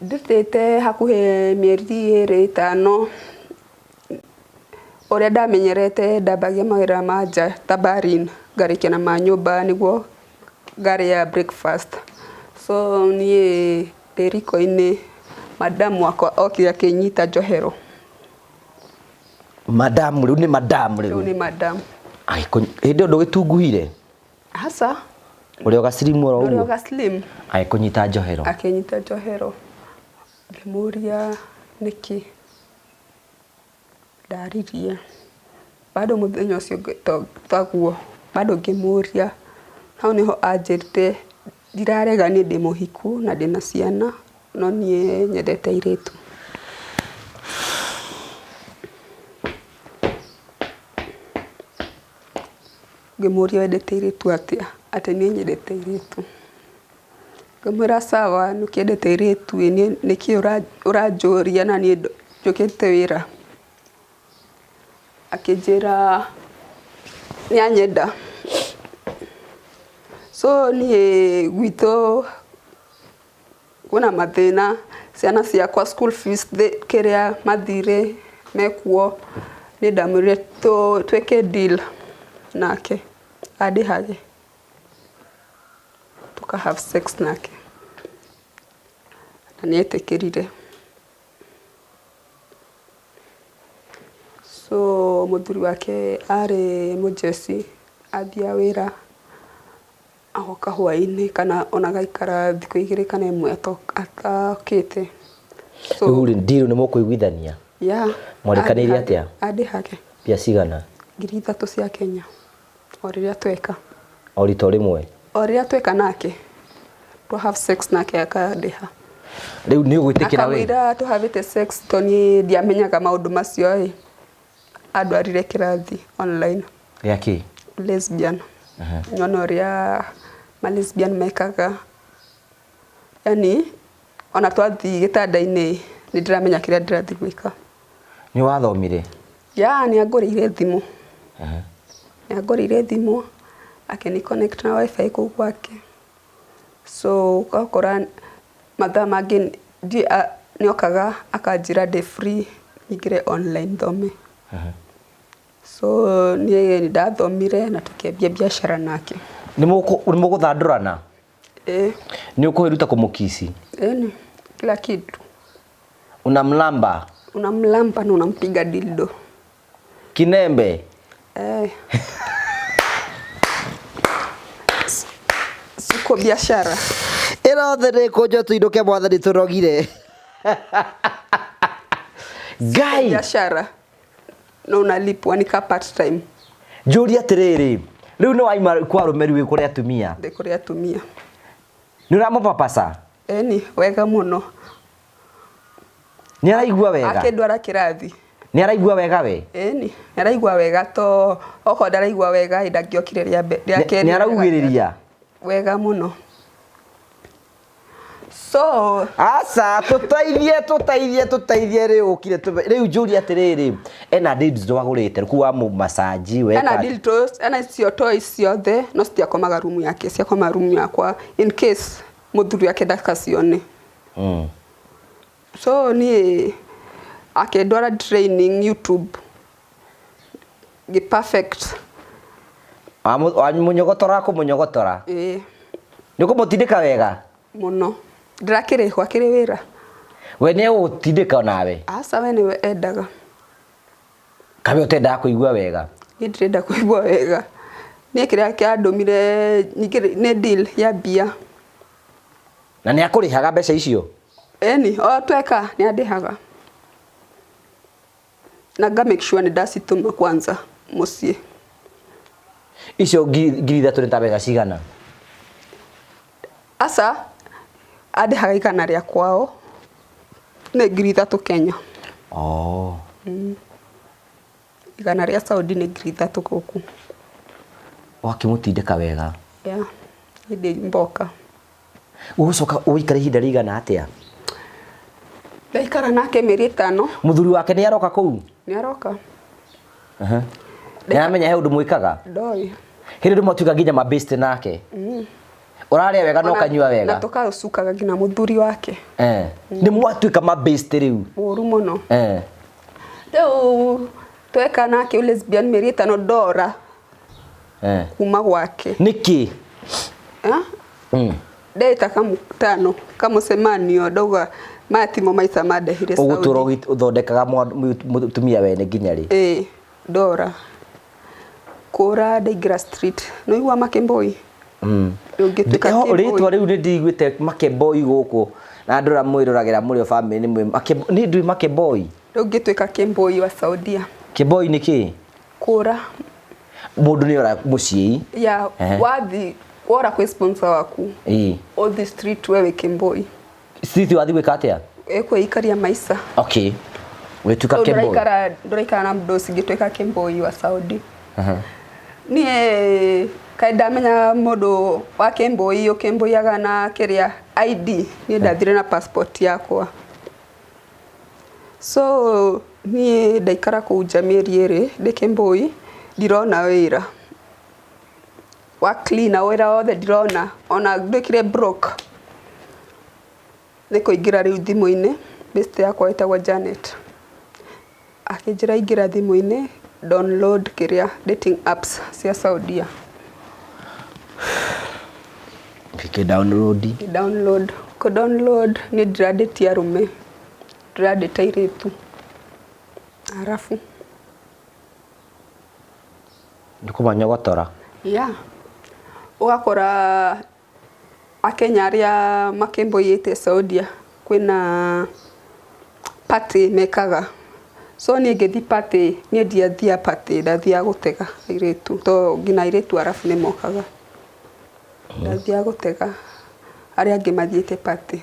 Ndutĩte hakuhĩ mĩeri 2 5 ũrĩa ndamenyerete ndambagia mawĩra ma nja ta barin ngarĩkia na ma nyũmba nĩguo ngarĩa breakfast. So niĩ ndĩ riko-inĩ madam wakwa okire akĩnyita njohero. Madam rĩu nĩ madam rĩu. Rĩu nĩ madam. Hĩndĩ ĩyo ndũgĩtunguhire? Aca. Ũrĩ o ga slim oro Ũrĩ o ũguo? ga slim. Agĩkũnyita njohero. Akĩnyita njohero. Ngĩmũria nĩkĩ. Ndaririe. Bado mũthenya ũcio taguo bado ngĩmũria. Hau nĩho anjĩrire ndirarega niĩ ndĩ mũhiku na ndĩna ciana no niĩ nyendete airĩtu. Ngĩmũria wendete airĩtu atĩa? Atĩ niĩ nyendete airĩtu. Ngĩmwĩra sawa nĩũkĩendete airĩtu ĩ nĩkĩ ũranjũria na niĩ njũkĩte wĩra. Akĩnjĩra nĩanyenda. So niĩ gwitũ kwĩna mathĩna, ciana ciakwa school fees kĩrĩa mathirĩ mekuo, niĩ ndamwĩrire twĩke deal nake andĩhage tũka have sex nake na nĩetĩkĩrire. So mũthuri wake arĩ mũjeci athiaga wĩra agoka hwaĩ-inĩ kana ona agaikara thikũ 2 kana 1 atokĩte. So rĩu rĩ deal nĩ mũkũiguithania? Yeah. Mwarĩkanĩire atĩa? Andĩhage. Mbia cigana? 3,000 cia Kenya o rĩrĩa tweka. O rita rĩmwe? O rĩrĩa tweka nake. Twa have sex nake akandĩha. Rĩu nĩ ũgwĩtĩkĩra we? Akamwĩra tũhavĩte sex to niĩ ndiamenyaga maũndũ macio ĩ. Andwarire kĩrathi online. Gĩa kĩ? Lesbian. Nyone ũrĩa ma lesbian mekaga. Yani ona twathiĩ gĩtanda-inĩ nĩ ndĩramenya kĩrĩa ndĩrathiĩ gwĩka. Nĩ wathomire? Ya, nĩ angũrĩire thimũ. Nĩ angũrĩire thimũ akĩni connect na wifi kũu gwake. So ũgakora mathaa mangĩ nĩokaga akanjĩra ndĩ free nyingĩre online thome. So niĩ nĩ ndathomire na tũkĩambia biacara nake. Nĩ mũgũthandũrana? Ĩĩ. Nĩ ũkũĩruta kũmũkici? Ĩni, kila kitu. Unamlamba? Unamlamba na unampiga dildo. Kinembe? Siko biashara. Ĩrothe nĩ kũnjwo tũinũke mwathani tũrogire. Ngai! Biashara. Na unalipwa ni ka part time. Njũrie atĩrĩrĩ, rĩu nĩ waima kwa arũme rĩu wĩ kũrĩ atumia? Ndĩ kũrĩ atumia. Nĩ ũramũpapasa? Ĩni, wega mũno. Nĩ araigua wega? Akĩndwara kĩrathi. Nĩ araigua wega we? Ĩni, nĩ araigua wega to okorwo ndaraigua wega ĩ ndangĩokire rĩa kerĩ. Nĩ araugĩrĩria? Wega mũno. So Aca tũteithie tũteithie tũteithie rĩu ũkire rĩu njũrie atĩrĩrĩ ena dildo wagũrĩte rĩu wa mũmacaji ena weka dildos ena icio toys ciothe no citiakomaga rumu yake, ciakomaga rumu yakwa in case mũthuri wake ndakacione. So niĩ akĩndwara training YouTube ngĩ perfect. Wamũnyogotora kũmũnyogotora Ĩĩ. Nĩ ũkũmũtindĩka wega Mũno ndĩrakĩrĩhwo akĩrĩ wĩra. We nĩ egũgũtindĩka nawe? Aca, we nĩwe endaga. Kawe ũtendaga kũigua wega? Niĩ ndĩrenda kũigua wega. Niĩ kĩrĩa kĩandũmire nyingĩre nĩ deal ya mbia. Na nĩ akũrĩhaga mbeca icio? Ĩni, o tweka nĩ andĩhaga. Na nga make sure nĩ ndacitũma kwanza mũciĩ. Icio 3,000 nĩ ta mbeca cigana? Aca, andĩhaga 100 rĩa kwao nĩ 3,000 Kenya. Oh. 100 rĩa Saudi nĩ 3,000 gũkũ. Wakĩmũtindĩka wega? Yeah, niĩ ndĩ mboka. Ũgũcoka ũikare ihinda rĩigana atĩa? Ndaikara nake mĩeri 5. Mũthuri wake nĩ aroka kũu? Nĩ aroka. Nĩ aramenya he ũndũ mwĩkaga? Ndoĩ. Hĩndĩ ĩrĩa mwatuĩka nginya mabĩste nake? Ũrarĩa wega na ũkanyua wega? Na tũkaũcukaga nginya mũthuri wake. Nĩ mwatuĩka mabĩste rĩu? Ũru mũno. Rĩu tweka nake lesbian mĩeri 5 ndora. Kuma gwake. Nĩkĩ? Ndeta kamũtano kamũcemanio ndauga maya timo maita mandehire Saudi. Ũgũtũra ũthondekaga mũtumia wene nginya rĩ? Ĩĩ, ndora. Kũra ndaingĩra street. Nĩ ũigua Makemboi? Ũngĩtuĩka Kemboi. Rĩtwa rĩu nĩ ndiguĩte Makemboi gũkũ. Na andũ arĩa mwĩroragĩra mũrĩ o family nĩ mwĩ nĩ ndũĩ Makemboi? Rĩu ngĩtuĩka Kemboi wa Saudia. Kemboi nĩ kĩ? Kũra. Mũndũ nĩ ora mũciĩ. Ya, wathi wora kwĩ sponsor waku. Ũthi street we wĩ Kemboi. Street wathi gwĩka atĩa? Ĩkwĩikaria maica. Okay. Wĩtuĩka Kemboi. Ndũraikara na mũndũ ũcio ngĩtuĩka Kemboi wa Saudi. Niĩ kaĩ ndamenya mũndũ wa Kemboi ũkĩmboiaga na kĩrĩa ID, niĩ ndathire na passport yakwa. So niĩ ndaikara kũu nja mĩeri 2 ndĩ Kemboi ndirona wĩra. Wa cleaner wĩra wothe ndirona ona nduĩkire broke. Nĩ kũingĩra rĩu thimũ-inĩ, best yakwa ĩtagwo Janet. Akĩnjĩra ingĩra thimũ-inĩ download kĩrĩa dating apps cia Saudia. Ngĩkĩ download. Download. Kũ download nĩ ndĩrandĩtie arũme. Ndĩrandĩte airĩtu. Arabu. Nĩ kũmanyogotora. Yeah. Ũgakora Akenya arĩa makĩmboiyĩte Saudia kwĩna party mekaga. So niĩ ngĩthiĩ party, niĩ ndiathiaga party, ndathiaga gũtega airĩtu to nginya airĩtu arabu nĩ mokaga. Ndathiaga gũtega arĩa angĩ mathiĩte party.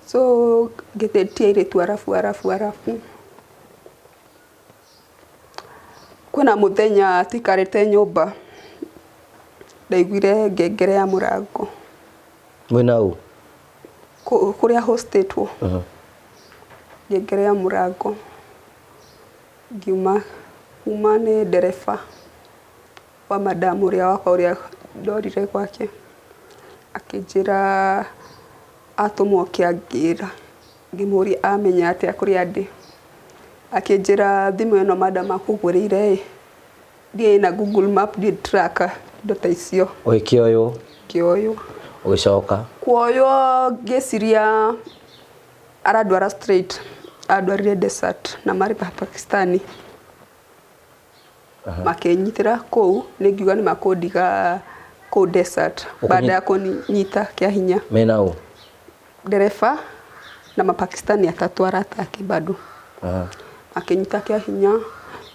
So ngĩtĩtia airĩtu arabu arabu arabu. Kwĩna mũthenya tũikarĩte nyũmba ndaiguire ngengere ya mũrango. Mwĩna ũ? Kũrĩa hostetwo. Ngengere ya mũrango. Ngiuma kuma nĩ ndereba wa madam ũrĩa wakwa ũrĩa ndorire gwake. Akĩnjĩra atũmwo kĩangĩra. Ngĩmũria amenya atĩa kũrĩa ndĩ. Akĩnjĩra thimũ ĩno madam akũgũrĩire ĩ ndiĩ na Google Map ndiĩ tracker indo ta icio. Ũgĩkĩoywo? Ngĩoywo. Ũgĩcoka? Kuoywo ngĩciria arandwara straight, andwarire desert na marĩ Pakistani. Makĩnyitĩra kũu, nĩ ngiuga nĩ makũndiga kũu desert baada ya kũnyita kĩa hinya. Mena ũ? Ndereba na Mapakistani atatũ arata ake bado. Makĩnyita kĩa hinya,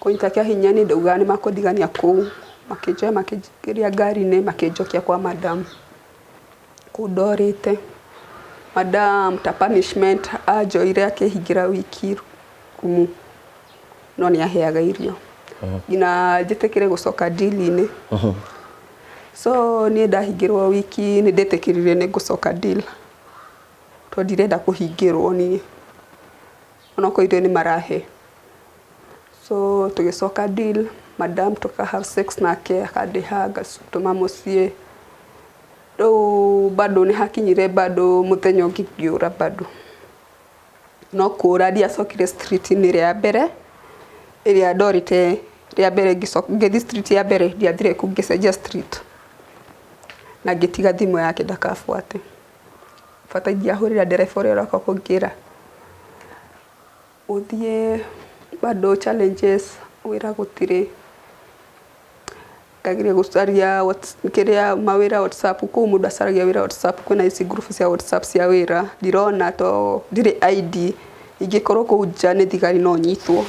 kũnyita kĩa hinya nĩ ndaugaga nĩ makũndigania kũu. Makĩnjoya makĩnjingĩria ngari-inĩ makĩnjokia kwa madam. Kũu ndorĩte. Madam ta punishment anjoire akĩhingĩra wiki rumu. No nĩ aheaga irio. Nginya njĩtĩkĩre gũcoka deal-inĩ. So niĩ ndahingĩrwo wiki nĩ ndetĩkĩrire nĩ ngũcoka deal. Tondũ ndirenda kũhingĩrwo niĩ. Onokorwo irio nĩ marahe. So tũgĩcoka deal, madam tũka have sex nake akandĩha ngatũma mũciĩ. Rĩu bado nĩ hakinyire bado mũthenya ũngĩ ngĩũra bado. No kũra ndiacokire street-inĩ ĩrĩa ya mbere, ĩrĩa ndorĩte rĩa mbere ngĩthiĩ street ya mbere ndiathire kũu ngĩcenjia street. Na ngĩtiga thimũ yake ndakabuate. Bata ingĩahũrĩra ndereba ũrĩa ũroka kũngĩra. Gũthiĩ bado challenges wĩra gũtirĩ. Ngageria gũcaria kĩrĩa mawĩra WhatsApp, kũu mũndũ acaragia wĩra WhatsApp, kwĩna ici group cia WhatsApp cia wĩra, ndirona to ndirĩ ID, ingĩkorwo kũu nja nĩ thigari no nyitwo.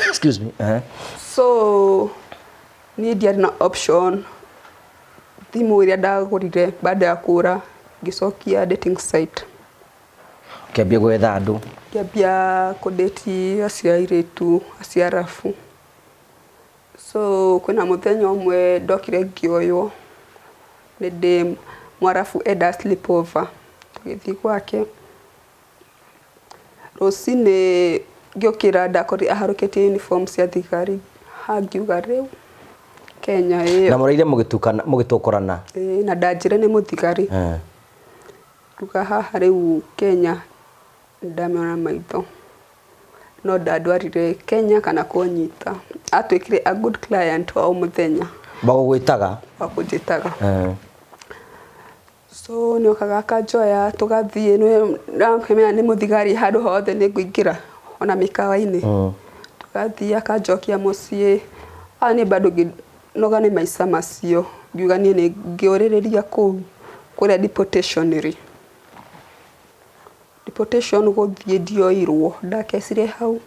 Excuse me. So niĩ ndiarĩ na option, thimũ ĩrĩa ndagũrire baada ya kũra ngĩcokia dating site. Ũkĩambia gwetha andũ. Ngĩambia kũ date acio airĩtu acio arabu. So kwĩna mũthenya ũmwe ndokire ngĩoywo nĩ ndĩ mwarabu endaga sleep over, tũgĩthiĩ gwake. Rũcinĩ ngĩũkĩra ndakorire aharũkĩtie uniform cia thigari, ha ngiuga rĩu Kenya ĩyo. Na mũraire mũgĩtũkorana? Ĩĩ na ndanjĩre nĩ mũthigari. Ngiuga haha rĩu Kenya nĩndamĩona maitho. No ndandwarire Kenya kana kũnyita. Atuĩkire a good client wa o mũthenya. Wa gũgwĩtaga? Wa kũnjĩtaga. So nĩ okaga akanjoya tũgathiĩ, ndakĩmenya nĩ mũthigari handũ hothe nĩ ngũingĩra ona mĩkawa-inĩ. Tũgathiĩ akanjokia mũciĩ. Niĩ bado ngĩnoga nĩ maica macio, ngiuga niĩ nĩ ngĩũrĩrĩria kũu kũrĩa deportation rĩ. Deportation gũthiĩ ndioirwo, ndakecire hau.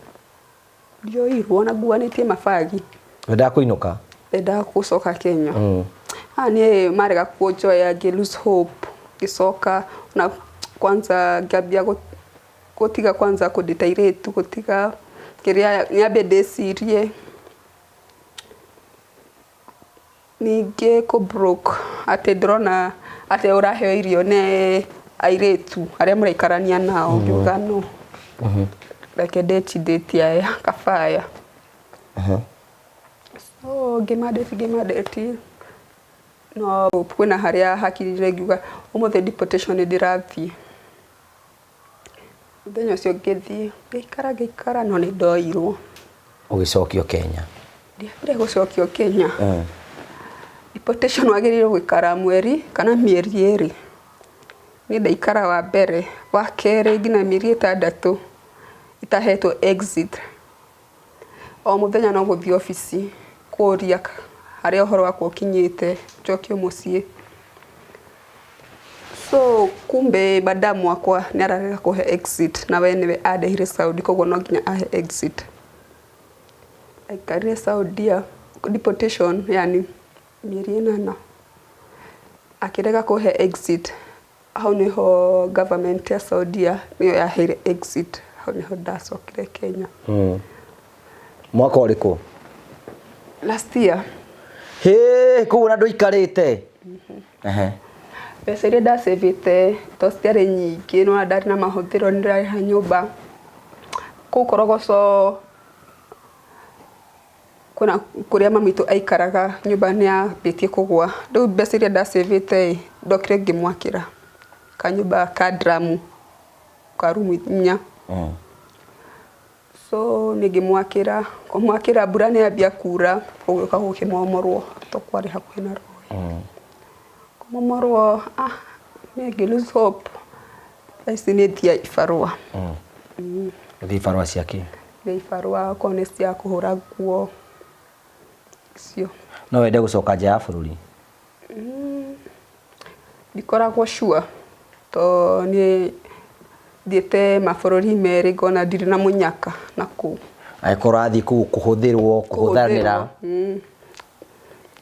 Ndioirwo na nguanĩtie mabagi. Wendaga kũinũka? Ndendaga gũcoka Kenya. Ah, niĩ marega kũnjoya ngĩ lose hope ngĩcoka na kwanza ngĩambia gũtiga kwanza kũndĩta airĩtu gũtiga kĩrĩa nyambe ndĩcirie. Ningĩ kũ broke atĩ ndĩrona atĩ ũraheo irio nĩ airĩtu arĩa mũraikarania nao ngiuga no reke ndĩti ndĩti aya kabaya. So ngĩmandĩti ngĩmandĩti no kwĩna harĩa hakinyire ngiuga ũmũthĩ deportation nĩ ndĩrathiĩ. Mũthenya ũcio ngĩthiĩ, ngĩikara ngĩikara no nĩ ndoirwo. Ũgĩcokio Kenya? Ndiambire gũcokio Kenya. Deportation wagĩrĩirwo gũikara mweri kana mĩeri ĩrĩ. Niĩ ndaikara wa mbere, wa kerĩ nginya mĩeri ĩtandatũ itahetwo exit. O mũthenya no gũthiĩ obici kũria harĩa ũhoro wakwa ũkinyĩte njokio mũciĩ. So kumbe madam wakwa nĩ ararega kũhe exit na we nĩwe andehire Saudi koguo no nginya ahe exit. Ndaikarire Saudia deportation yani mĩeri ĩnana akĩrega kũhe exit. Hau nĩho government ya Saudia nĩyo yaheire exit hau nĩho ndacokire Kenya. Mwaka ũrĩkũ? Last year. Hĩ, koguo na ndũikarĩte? Ehe. Mbeca iria ndacĩvĩte to citiarĩ nyingĩ no ndarĩ na mahũthĩro nĩ ndĩrarĩha nyũmba kũu Korogoco Kwĩna kũrĩa mami witũ aikaraga nyũmba nĩ yambĩtie kũgwa. Rĩu mbeca iria ndacĩvĩte ĩ, ndokire ngĩmwakĩra kanyũmba ka drum ka rumu inya. So niĩ ngĩmwakĩra, kũmwakĩra mbura nĩ yambia kura gũgĩũka gũkĩmomorwo tondũ kwarĩ hakuhĩ na rũĩ. Kũmomorwo ah niĩ ngĩ lose hope thaa ici nĩ thiaga ibarũa. Ũthiĩ ibarũa cia kĩ? Nĩ ibarũa okorwo nĩ cia kũhũra nguo icio. No wende gũcoka nja ya bũrũri? Ndikoragwo sure to niĩ thiĩte mabũrũri merĩ ngona ndirĩ na mũnyaka na kũu. Angĩkorwo ũrathiĩ kũu kũhũthĩrwo, kũhũthanĩra.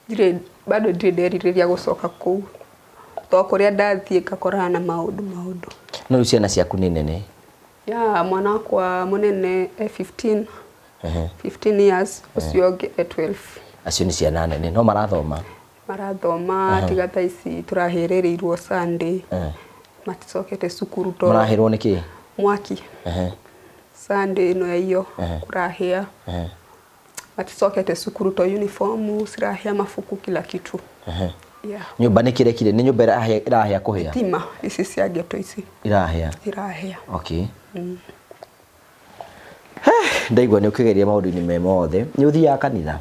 Ndirĩ bado ndirĩ nderirĩria gũcoka kũu to kũrĩa ndathiĩ ngakorana na maũndũ maũndũ. No rĩu ciana ciaku nĩ nene? Yeah, mwana wakwa mũnene e 15, 15 years, ũcio ũngĩ e 12. Acio nĩ ciana nene, no marathoma? Marathoma tiga thaa ici tũrahĩrĩrĩirwo Sunday. Maticokete cukuru tondũ Marahĩrwo nĩ kĩ? Mwaki. Sunday ĩno ya iyo kũrahĩa. Maticokete cukuru to uniform cirahĩa, mabuku, kila kitu. Yeah. Nyũmba nĩ kĩrekire? Nĩ nyũmba ĩrahĩa, ĩrahĩa kũhĩa? Tima ici cia ghetto ici. Irahĩa. Irahĩa. Okay. Ndaigua nĩ ũkĩgeria maũndũ-inĩ me mothe. Nĩ ũthiaga kanitha?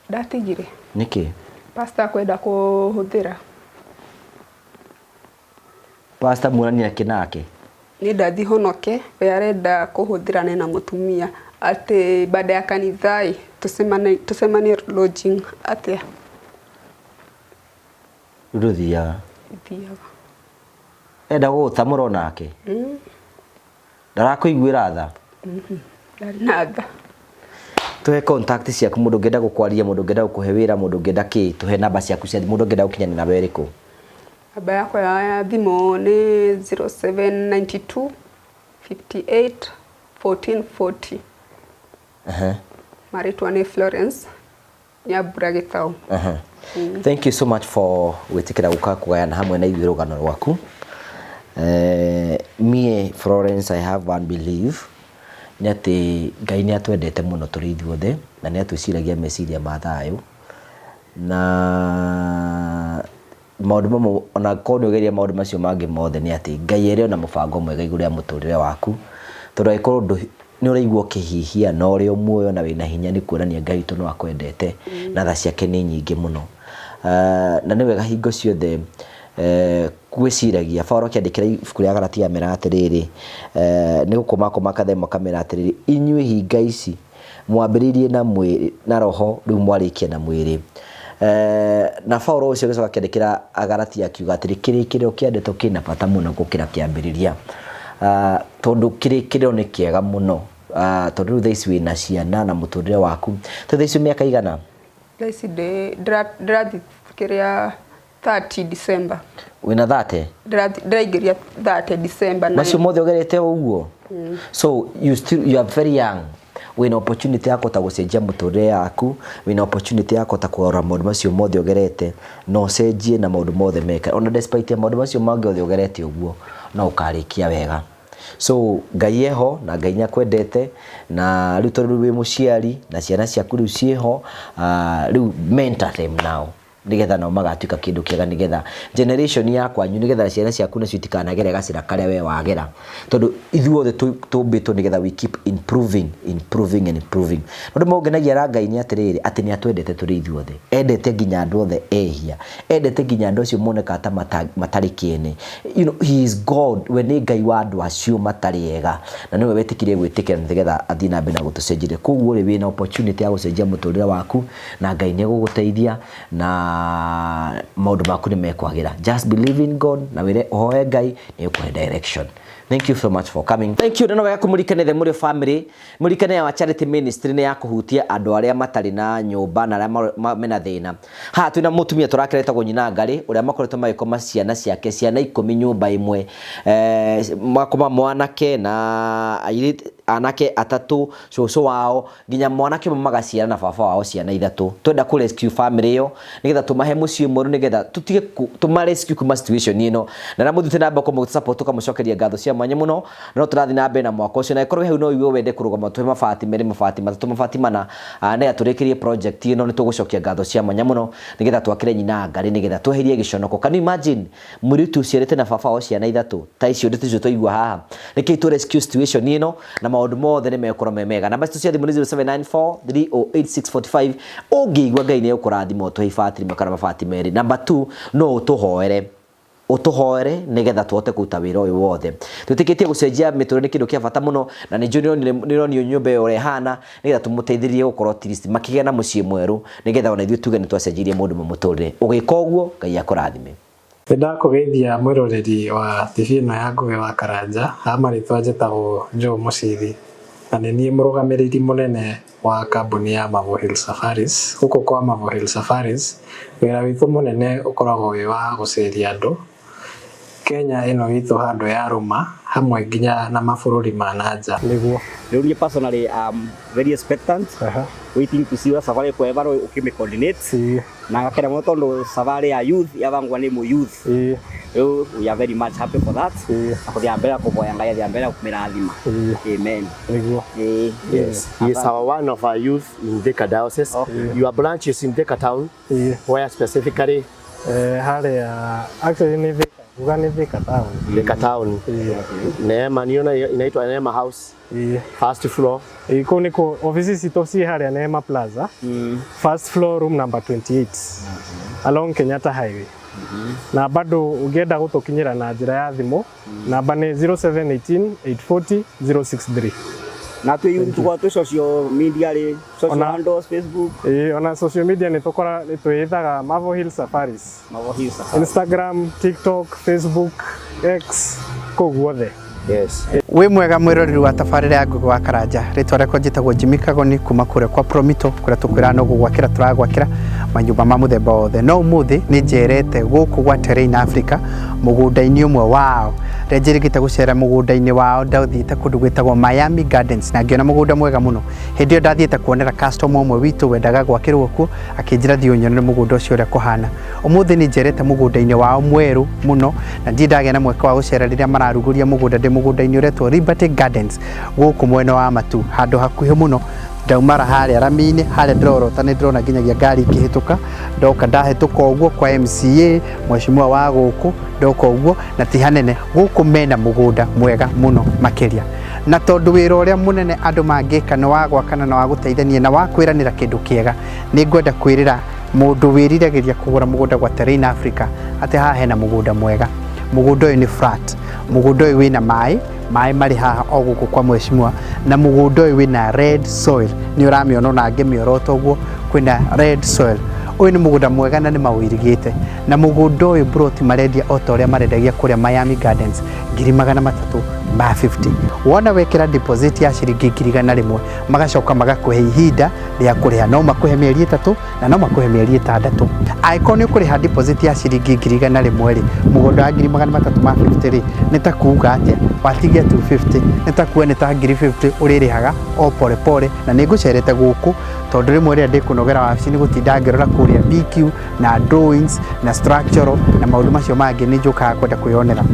Ndatigire. Nĩkĩ? Pastor kwenda kũhũthĩra. Pastor muonania kĩ nake? Nĩ ndathi honoke, we arenda kũhũthĩra na mũtumia atĩ baada ya kanitha ĩ tũcemanie lodging atĩa. Rĩu ndũthiaga? Thiaga. Enda gũgũtamũra onake? Ndarakũiguĩra tha? Ndarĩ na tha. Tuhe contact ciaku, mũndũ ũngĩenda gũkwaria, mũndũ ũngĩenda gũkũhe wĩra, mũndũ ũngĩenda kĩ, tuhe namba ciaku cia mũndũ ũngĩenda gũkinyanĩra nawe ĩrĩkũ? Namba yakwa ya thimũ nĩ 0792 58 14 40. Marĩtwa nĩ Florence Nyambura Gĩtaũ. Thank you so much for gwĩtĩkĩra gũka kũgayana hamwe na ithuĩ rũgano rwaku. Me Florence, I have one belief nĩ atĩ Ngai nĩ atwendete mũno tũrĩ ithuothe na nĩ atwĩciragia meciria ma thayũ, na maũndũ mamwe ona korwo nĩ ũgeria maũndũ macio mangĩ mothe, nĩ atĩ Ngai arĩ ona mũbango mwega igũrũ rĩa mũtũrĩre waku, tondũ angĩkorwo nĩ ũraigua ũkĩhihia na ũrĩ o muoyo na wĩna hinya, nĩ kuonania Ngai witũ no akwendete na tha ciake nĩ nyingĩ mũno. Na nĩ wega hingo ciothe gwĩciragia Paul akĩandĩkĩra ibuku rĩa Galatia amera atĩrĩrĩ, nĩ gũkũmakũma kathemo kamera atĩrĩrĩ, inyuĩ hinga ici mwambĩrĩirie na mwĩrĩ na roho, rĩu mwarĩkia na mwĩrĩ. Na Paul ũcio agĩcoka akĩandĩkĩra Agalatia akiuga atĩrĩ, kĩrĩkĩrĩro kĩa ndeto kĩna bata mũno gũkĩra kĩambĩrĩria. Tondũ kĩrĩkĩrĩro nĩ kĩega mũno. Tondũ rĩu thaa ici wĩna ciana na mũtũrĩre waku, tondũ thaa ici mĩaka igana? Thaa ici ndĩrathiĩ kĩrĩa 30 December. Wĩna 30? Ndĩraingĩria 30 December. Macio mothe ũgerete ũguo, so you still, you are very young. Wĩna opportunity ya kũhota gũcenjia mũtũrĩre yaku, wĩna opportunity ya kũhota kũgarũra maũndũ macio mothe ũgerete na ũcenjie na maũndũ mothe meka. Ona despite ya maũndũ macio mangĩ othe ũgerete ũguo, no ũkarĩkia wega. So Ngai eho na Ngai nĩakwendete, na rĩu tondũ rĩu wĩ mũciari na ciana ciaku rĩu ciĩho, rĩu mentor them now nigetha nao magatuĩka kĩndũ kĩega, nigetha generation ya kwanyu, nigetha ciana ciaku nacio itikanagere gacĩra karĩa we wagera, tondũ ithuothe tũmbĩtwo nigetha we keep improving, improving and improving. Ũndũ mũngenagia na Ngai nĩ atĩrĩrĩ, atĩ nĩ atwendete tũrĩ ithuothe, endete nginya andũ othe ehia, endete nginya andũ acio monekaga ta matarĩ kĩene. He is God, we nĩ Ngai wa andũ acio matarĩ ega, na nĩwe wetĩkirie gwĩtĩkĩra nĩgetha athiĩ na mbere na gũtũcenjeria. Koguo rĩ, wĩna opportunity ya gũcenjia mũtũrĩre waku na Ngai nĩ egũgũteithia na maũndũ maku nĩ mekwagĩra. Just believe in God na wĩre ũhoe Ngai nĩ ũkũhe direction. Thank you so much for coming. Thank you. Na no wega kũmũririkania the Mũrĩo family, mũririkane ya charity ministry nĩ ya kũhutia andũ arĩa matarĩ na nyũmba na arĩa mena thĩna. Haha twĩna mũtumia tũrakĩra etagwo Nyina Ngarĩ, ũrĩa makoretwo magĩkoma ciana ciake, ciana 10 nyũmba ĩmwe. Makoma mwanake na airĩtu, anake atatũ, cũcũ wao, nginya mwanake ũmwe magaciara na baba wao ciana ithatũ. Twenda kũ rescue family ĩyo nĩgetha tũmahe mũciĩ mwerũ, nĩgetha tũtige tũma rescue kuma situation ĩno. Na na mũthiĩte na mbere kũmũ support, tũkamũcokeria ngatho cia mwanya mũno. No tũrathiĩ na mbere na mwaka ũcio, na ĩkorwo hau no ũigue wende kũrũgama tũhe mabati merĩ, mabati matatũ, mabati mana, nĩgetha tũrĩkĩrie project ĩno, nĩ tũgũcokia ngatho cia mwanya mũno nĩgetha twakĩre Nyina Ngarĩ, nĩgetha tweherie gĩconoko. Can you imagine mũirĩtu ũciarĩte na baba wao ciana ithatũ ta icio ndeto icio twaigua haha? Nĩkĩo tũ rescue situation ĩno na maũndũ mothe nĩ mekorwo me mega. Namba citũ cia thimũ nĩ 0794 308645. Ũngĩigua Ngai nĩ egũkũrathima ũtũhe ibati rĩmwe kana mabati merĩ. Namba 2, no ũtũhoere, ũtũhoere nĩgetha tũhote kũruta wĩra ũyũ wothe. Twĩtĩkĩtie gũcenjia mĩtũrĩre nĩ kĩndũ kĩa bata mũno, na nĩ njũĩ nĩũronio nyũmba ĩyo ũrĩa ĩhana, nĩgetha tũmũteithĩrĩrie gũkorwo at least makĩgĩa na mũciĩ mwerũ, nĩgetha ona ithuĩ tuge nĩ twacenjirie mũndũ ũmwe mũtũrĩre. Ũgĩka ũguo, Ngai akũrathime. Nĩ ndakũgeithia mwĩroreri wa TV ĩno ya Ngũgĩ wa Karanja. Ha marĩtwa njĩtagwo Joe Mũcithi, na nĩ niĩ mũrũgamĩrĩri mũnene wa kambuni ya Marvel Hill Safaris. Gũkũ kwa Marvel Hill Safaris, wĩra witũ mũnene ũkoragwo wĩ wa gũceria andũ. Kenya ĩno itũ handũ yarũma hamwe nginya na mabũrũri ma na nja. Nĩguo. Rĩu niĩ personally I'm very expectant, waiting to see ũrĩa safari ĩkũevarwo ũkĩmĩ coordinate, na ngakena mũno tondũ safari ya youth yabangwa nĩ mũ youth. Rĩu we are very much happy for that, na kũthiĩ mbere kũvoya Ngai athiĩ mbere kũmĩrathima. Amen. Nĩguo. Ĩĩ. Yes, he is our one of our youth in Thika Diocese. Your branch is in Thika town, where specifically? Harĩa actually nĩ Thika, kuga nĩ Thika town. Thika town. Neema, niona inaitwa Neema House, first floor. Ĩĩ, kũu nĩkuo ofici citũ ciĩ harĩa Neema Plaza, first floor, room number 28, along Kenyatta Highway. Na bado ũngĩenda gũtũkinyĩra na njĩra ya thimũ, namba nĩ 0718 840 063. Na twĩ youth tukorwo twĩ social media rĩ, social handles, Facebook? Ĩĩ, ona social media nĩ tũkora nĩ twĩĩtaga Marvel Hill Safaris. Marvel Hill Safaris. Instagram, TikTok, Facebook, X, kũu guothe. Yes. Wĩ mwega mwĩroreri wa tabarĩra ya Ngugi wa Karanja, rĩtwa rĩakwa njĩtagwo Jimmy Kagoni kuma kũrĩa kwa Promito, kũrĩa tũkwĩraga no gũgwakĩra tũragwakĩra manyũmba ma mũthemba wothe. No ũmũthĩ nĩ njerete gũkũ gwa Terrain Africa mũgũnda-inĩ ũmwe wao. Rĩrĩa njĩrĩgĩte gũcera mũgũnda-inĩ wao, ndathiĩte kũndũ gwĩtagwo Miami Gardens na ngĩona mũgũnda mwega mũno. Hĩndĩ ĩyo ndathiĩte kuonera customer ũmwe witũ wendaga gwakĩrwo kuo, akĩnjĩra thiĩ ũnyonere mũgũnda ũcio ũrĩa kũhana. Ũmũthĩ nĩ njerete mũgũnda-inĩ wao mwerũ mũno, na ndirĩ ndagĩa na mweke wa gũcera rĩrĩa mararugũria mũgũnda. Ndĩ mũgũnda-inĩ ũretwo Liberty Gardens gũkũ mwena wa Matu, handũ hakuhĩ mũno. Ndaumara harĩa rami-inĩ harĩa ndĩrorota nĩ ndĩrona nginyagia ngari ikĩhĩtũka. Ndoka ndahĩtũka ũguo kwa MCA mheshimiwa wa gũkũ, ndoka ũguo na ti hanene gũkũ, mena mũgũnda mwega mũno makĩria. Na tondũ wĩra ũrĩa mũnene andũ mangĩka nĩ wa gwakana na wa gũteithania na wa kwĩranĩra kĩndũ kĩega, nĩ ngwenda kwĩrĩra mũndũ wĩriragĩria kũgũra mũgũnda gwa Terrain Africa atĩ haha hena mũgũnda mwega. Mũgũnda ũyũ nĩ flat, mũgũnda ũyũ wĩna maĩ, maĩ marĩ haha o gũkũ kwa mheshimiwa, na mũgũnda ũyũ wĩna red soil, nĩ ũramĩona ona ngĩmĩorota ũguo kwĩna red soil. Ũyũ nĩ mũgũnda mwega na nĩ mawĩirigĩte, na mũgũnda ũyũ broti marendia o ta ũrĩa marendagia kũrĩa Miami Gardens, 350,000. Wona wekĩra deposit ya ciringi 100,000, magacoka magakũhe ihinda rĩa kũrĩha, no makũhe mĩeri 3 na no makũhe mĩeri 6. Angĩkorwo nĩ ũkũrĩha deposit ya ciringi 100,000 rĩ, mũgũnda wa 350,000 rĩ, nĩ ta kuga atĩa watigia 250, nĩ ta kuga nĩ ta 50,000 ũrĩrĩhaga o pole pole. Na nĩ ngũcerete gũkũ tondũ rĩmwe rĩrĩa ndĩkũnogera wabici nĩ gũtinda ngĩrora kũrĩa BQ na drawings na structural na maũndũ macio mangĩ, nĩ njũkaga kwenda kwĩyonera.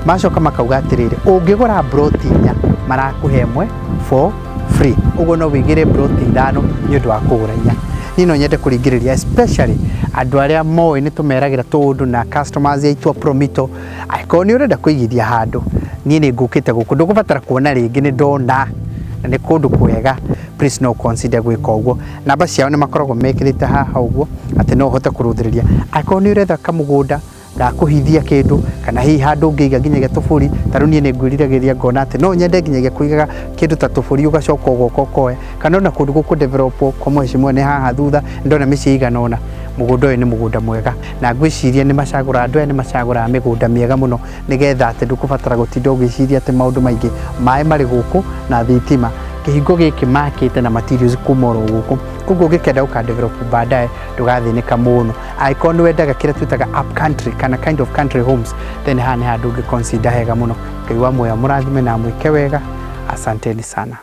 Macoka makauga atĩrĩrĩ, ũngĩgũra broti 4 marakũhe ĩmwe for free, ũguo no wĩigĩre broti 5 nĩ ũndũ wa kũgũra 4. Niĩ no nyende kũringĩrĩria especially andũ arĩa moĩ nĩ tũmeragĩra tũũndũ na customers aitũ a Promito, angĩkorwo nĩ ũrenda kũigithia handũ, niĩ nĩ ngũkĩte gũkũ, ndũgũbatara kuona rĩngĩ, nĩ ndona na nĩ kũndũ kwega, please no consider gwĩka ũguo. Namba ciao nĩ makoragwo mekĩrĩte haha ũguo atĩ no ũhote kũrũthĩrĩria angĩkorwo nĩ ũretha kamũgũnda gakũhithia kĩndũ, kana hihi handũ ũngĩiga nginyagia tũbũri. Ta rĩu niĩ nĩ ngwĩriragĩria ngona atĩ no nyende nginyagia kũigaga kĩndũ ta tũbũri, ũgacoka ũgoka ũkoya, kana ona kũndũ gũkũ develop kwa mheshimiwa nĩ haha thutha ndona mĩciĩ igana ũna. Mũgũnda ũyũ nĩ mũgũnda mwega na ngwĩciria nĩ macagũraga, andũ aya nĩ macagũraga mĩgũnda mĩega mũno, nĩgetha atĩ ndũkũbatara gũtinda ũgĩciria atĩ maũndũ maingĩ. Maĩ marĩ gũkũ na thitima, kĩhingo gĩkĩ makĩte na materials kuma oro gũkũ, koguo ũngĩkenda gũka develop baadaye ndũgathĩnĩka mũno. Angĩkorwo nĩ wendaga kĩrĩa twĩtaga up country kana kind of country homes, then haha nĩ handũ ũngĩ consider hega mũno. Ngai wa muoyo amũrathime na amwĩke wega. Asanteni sana.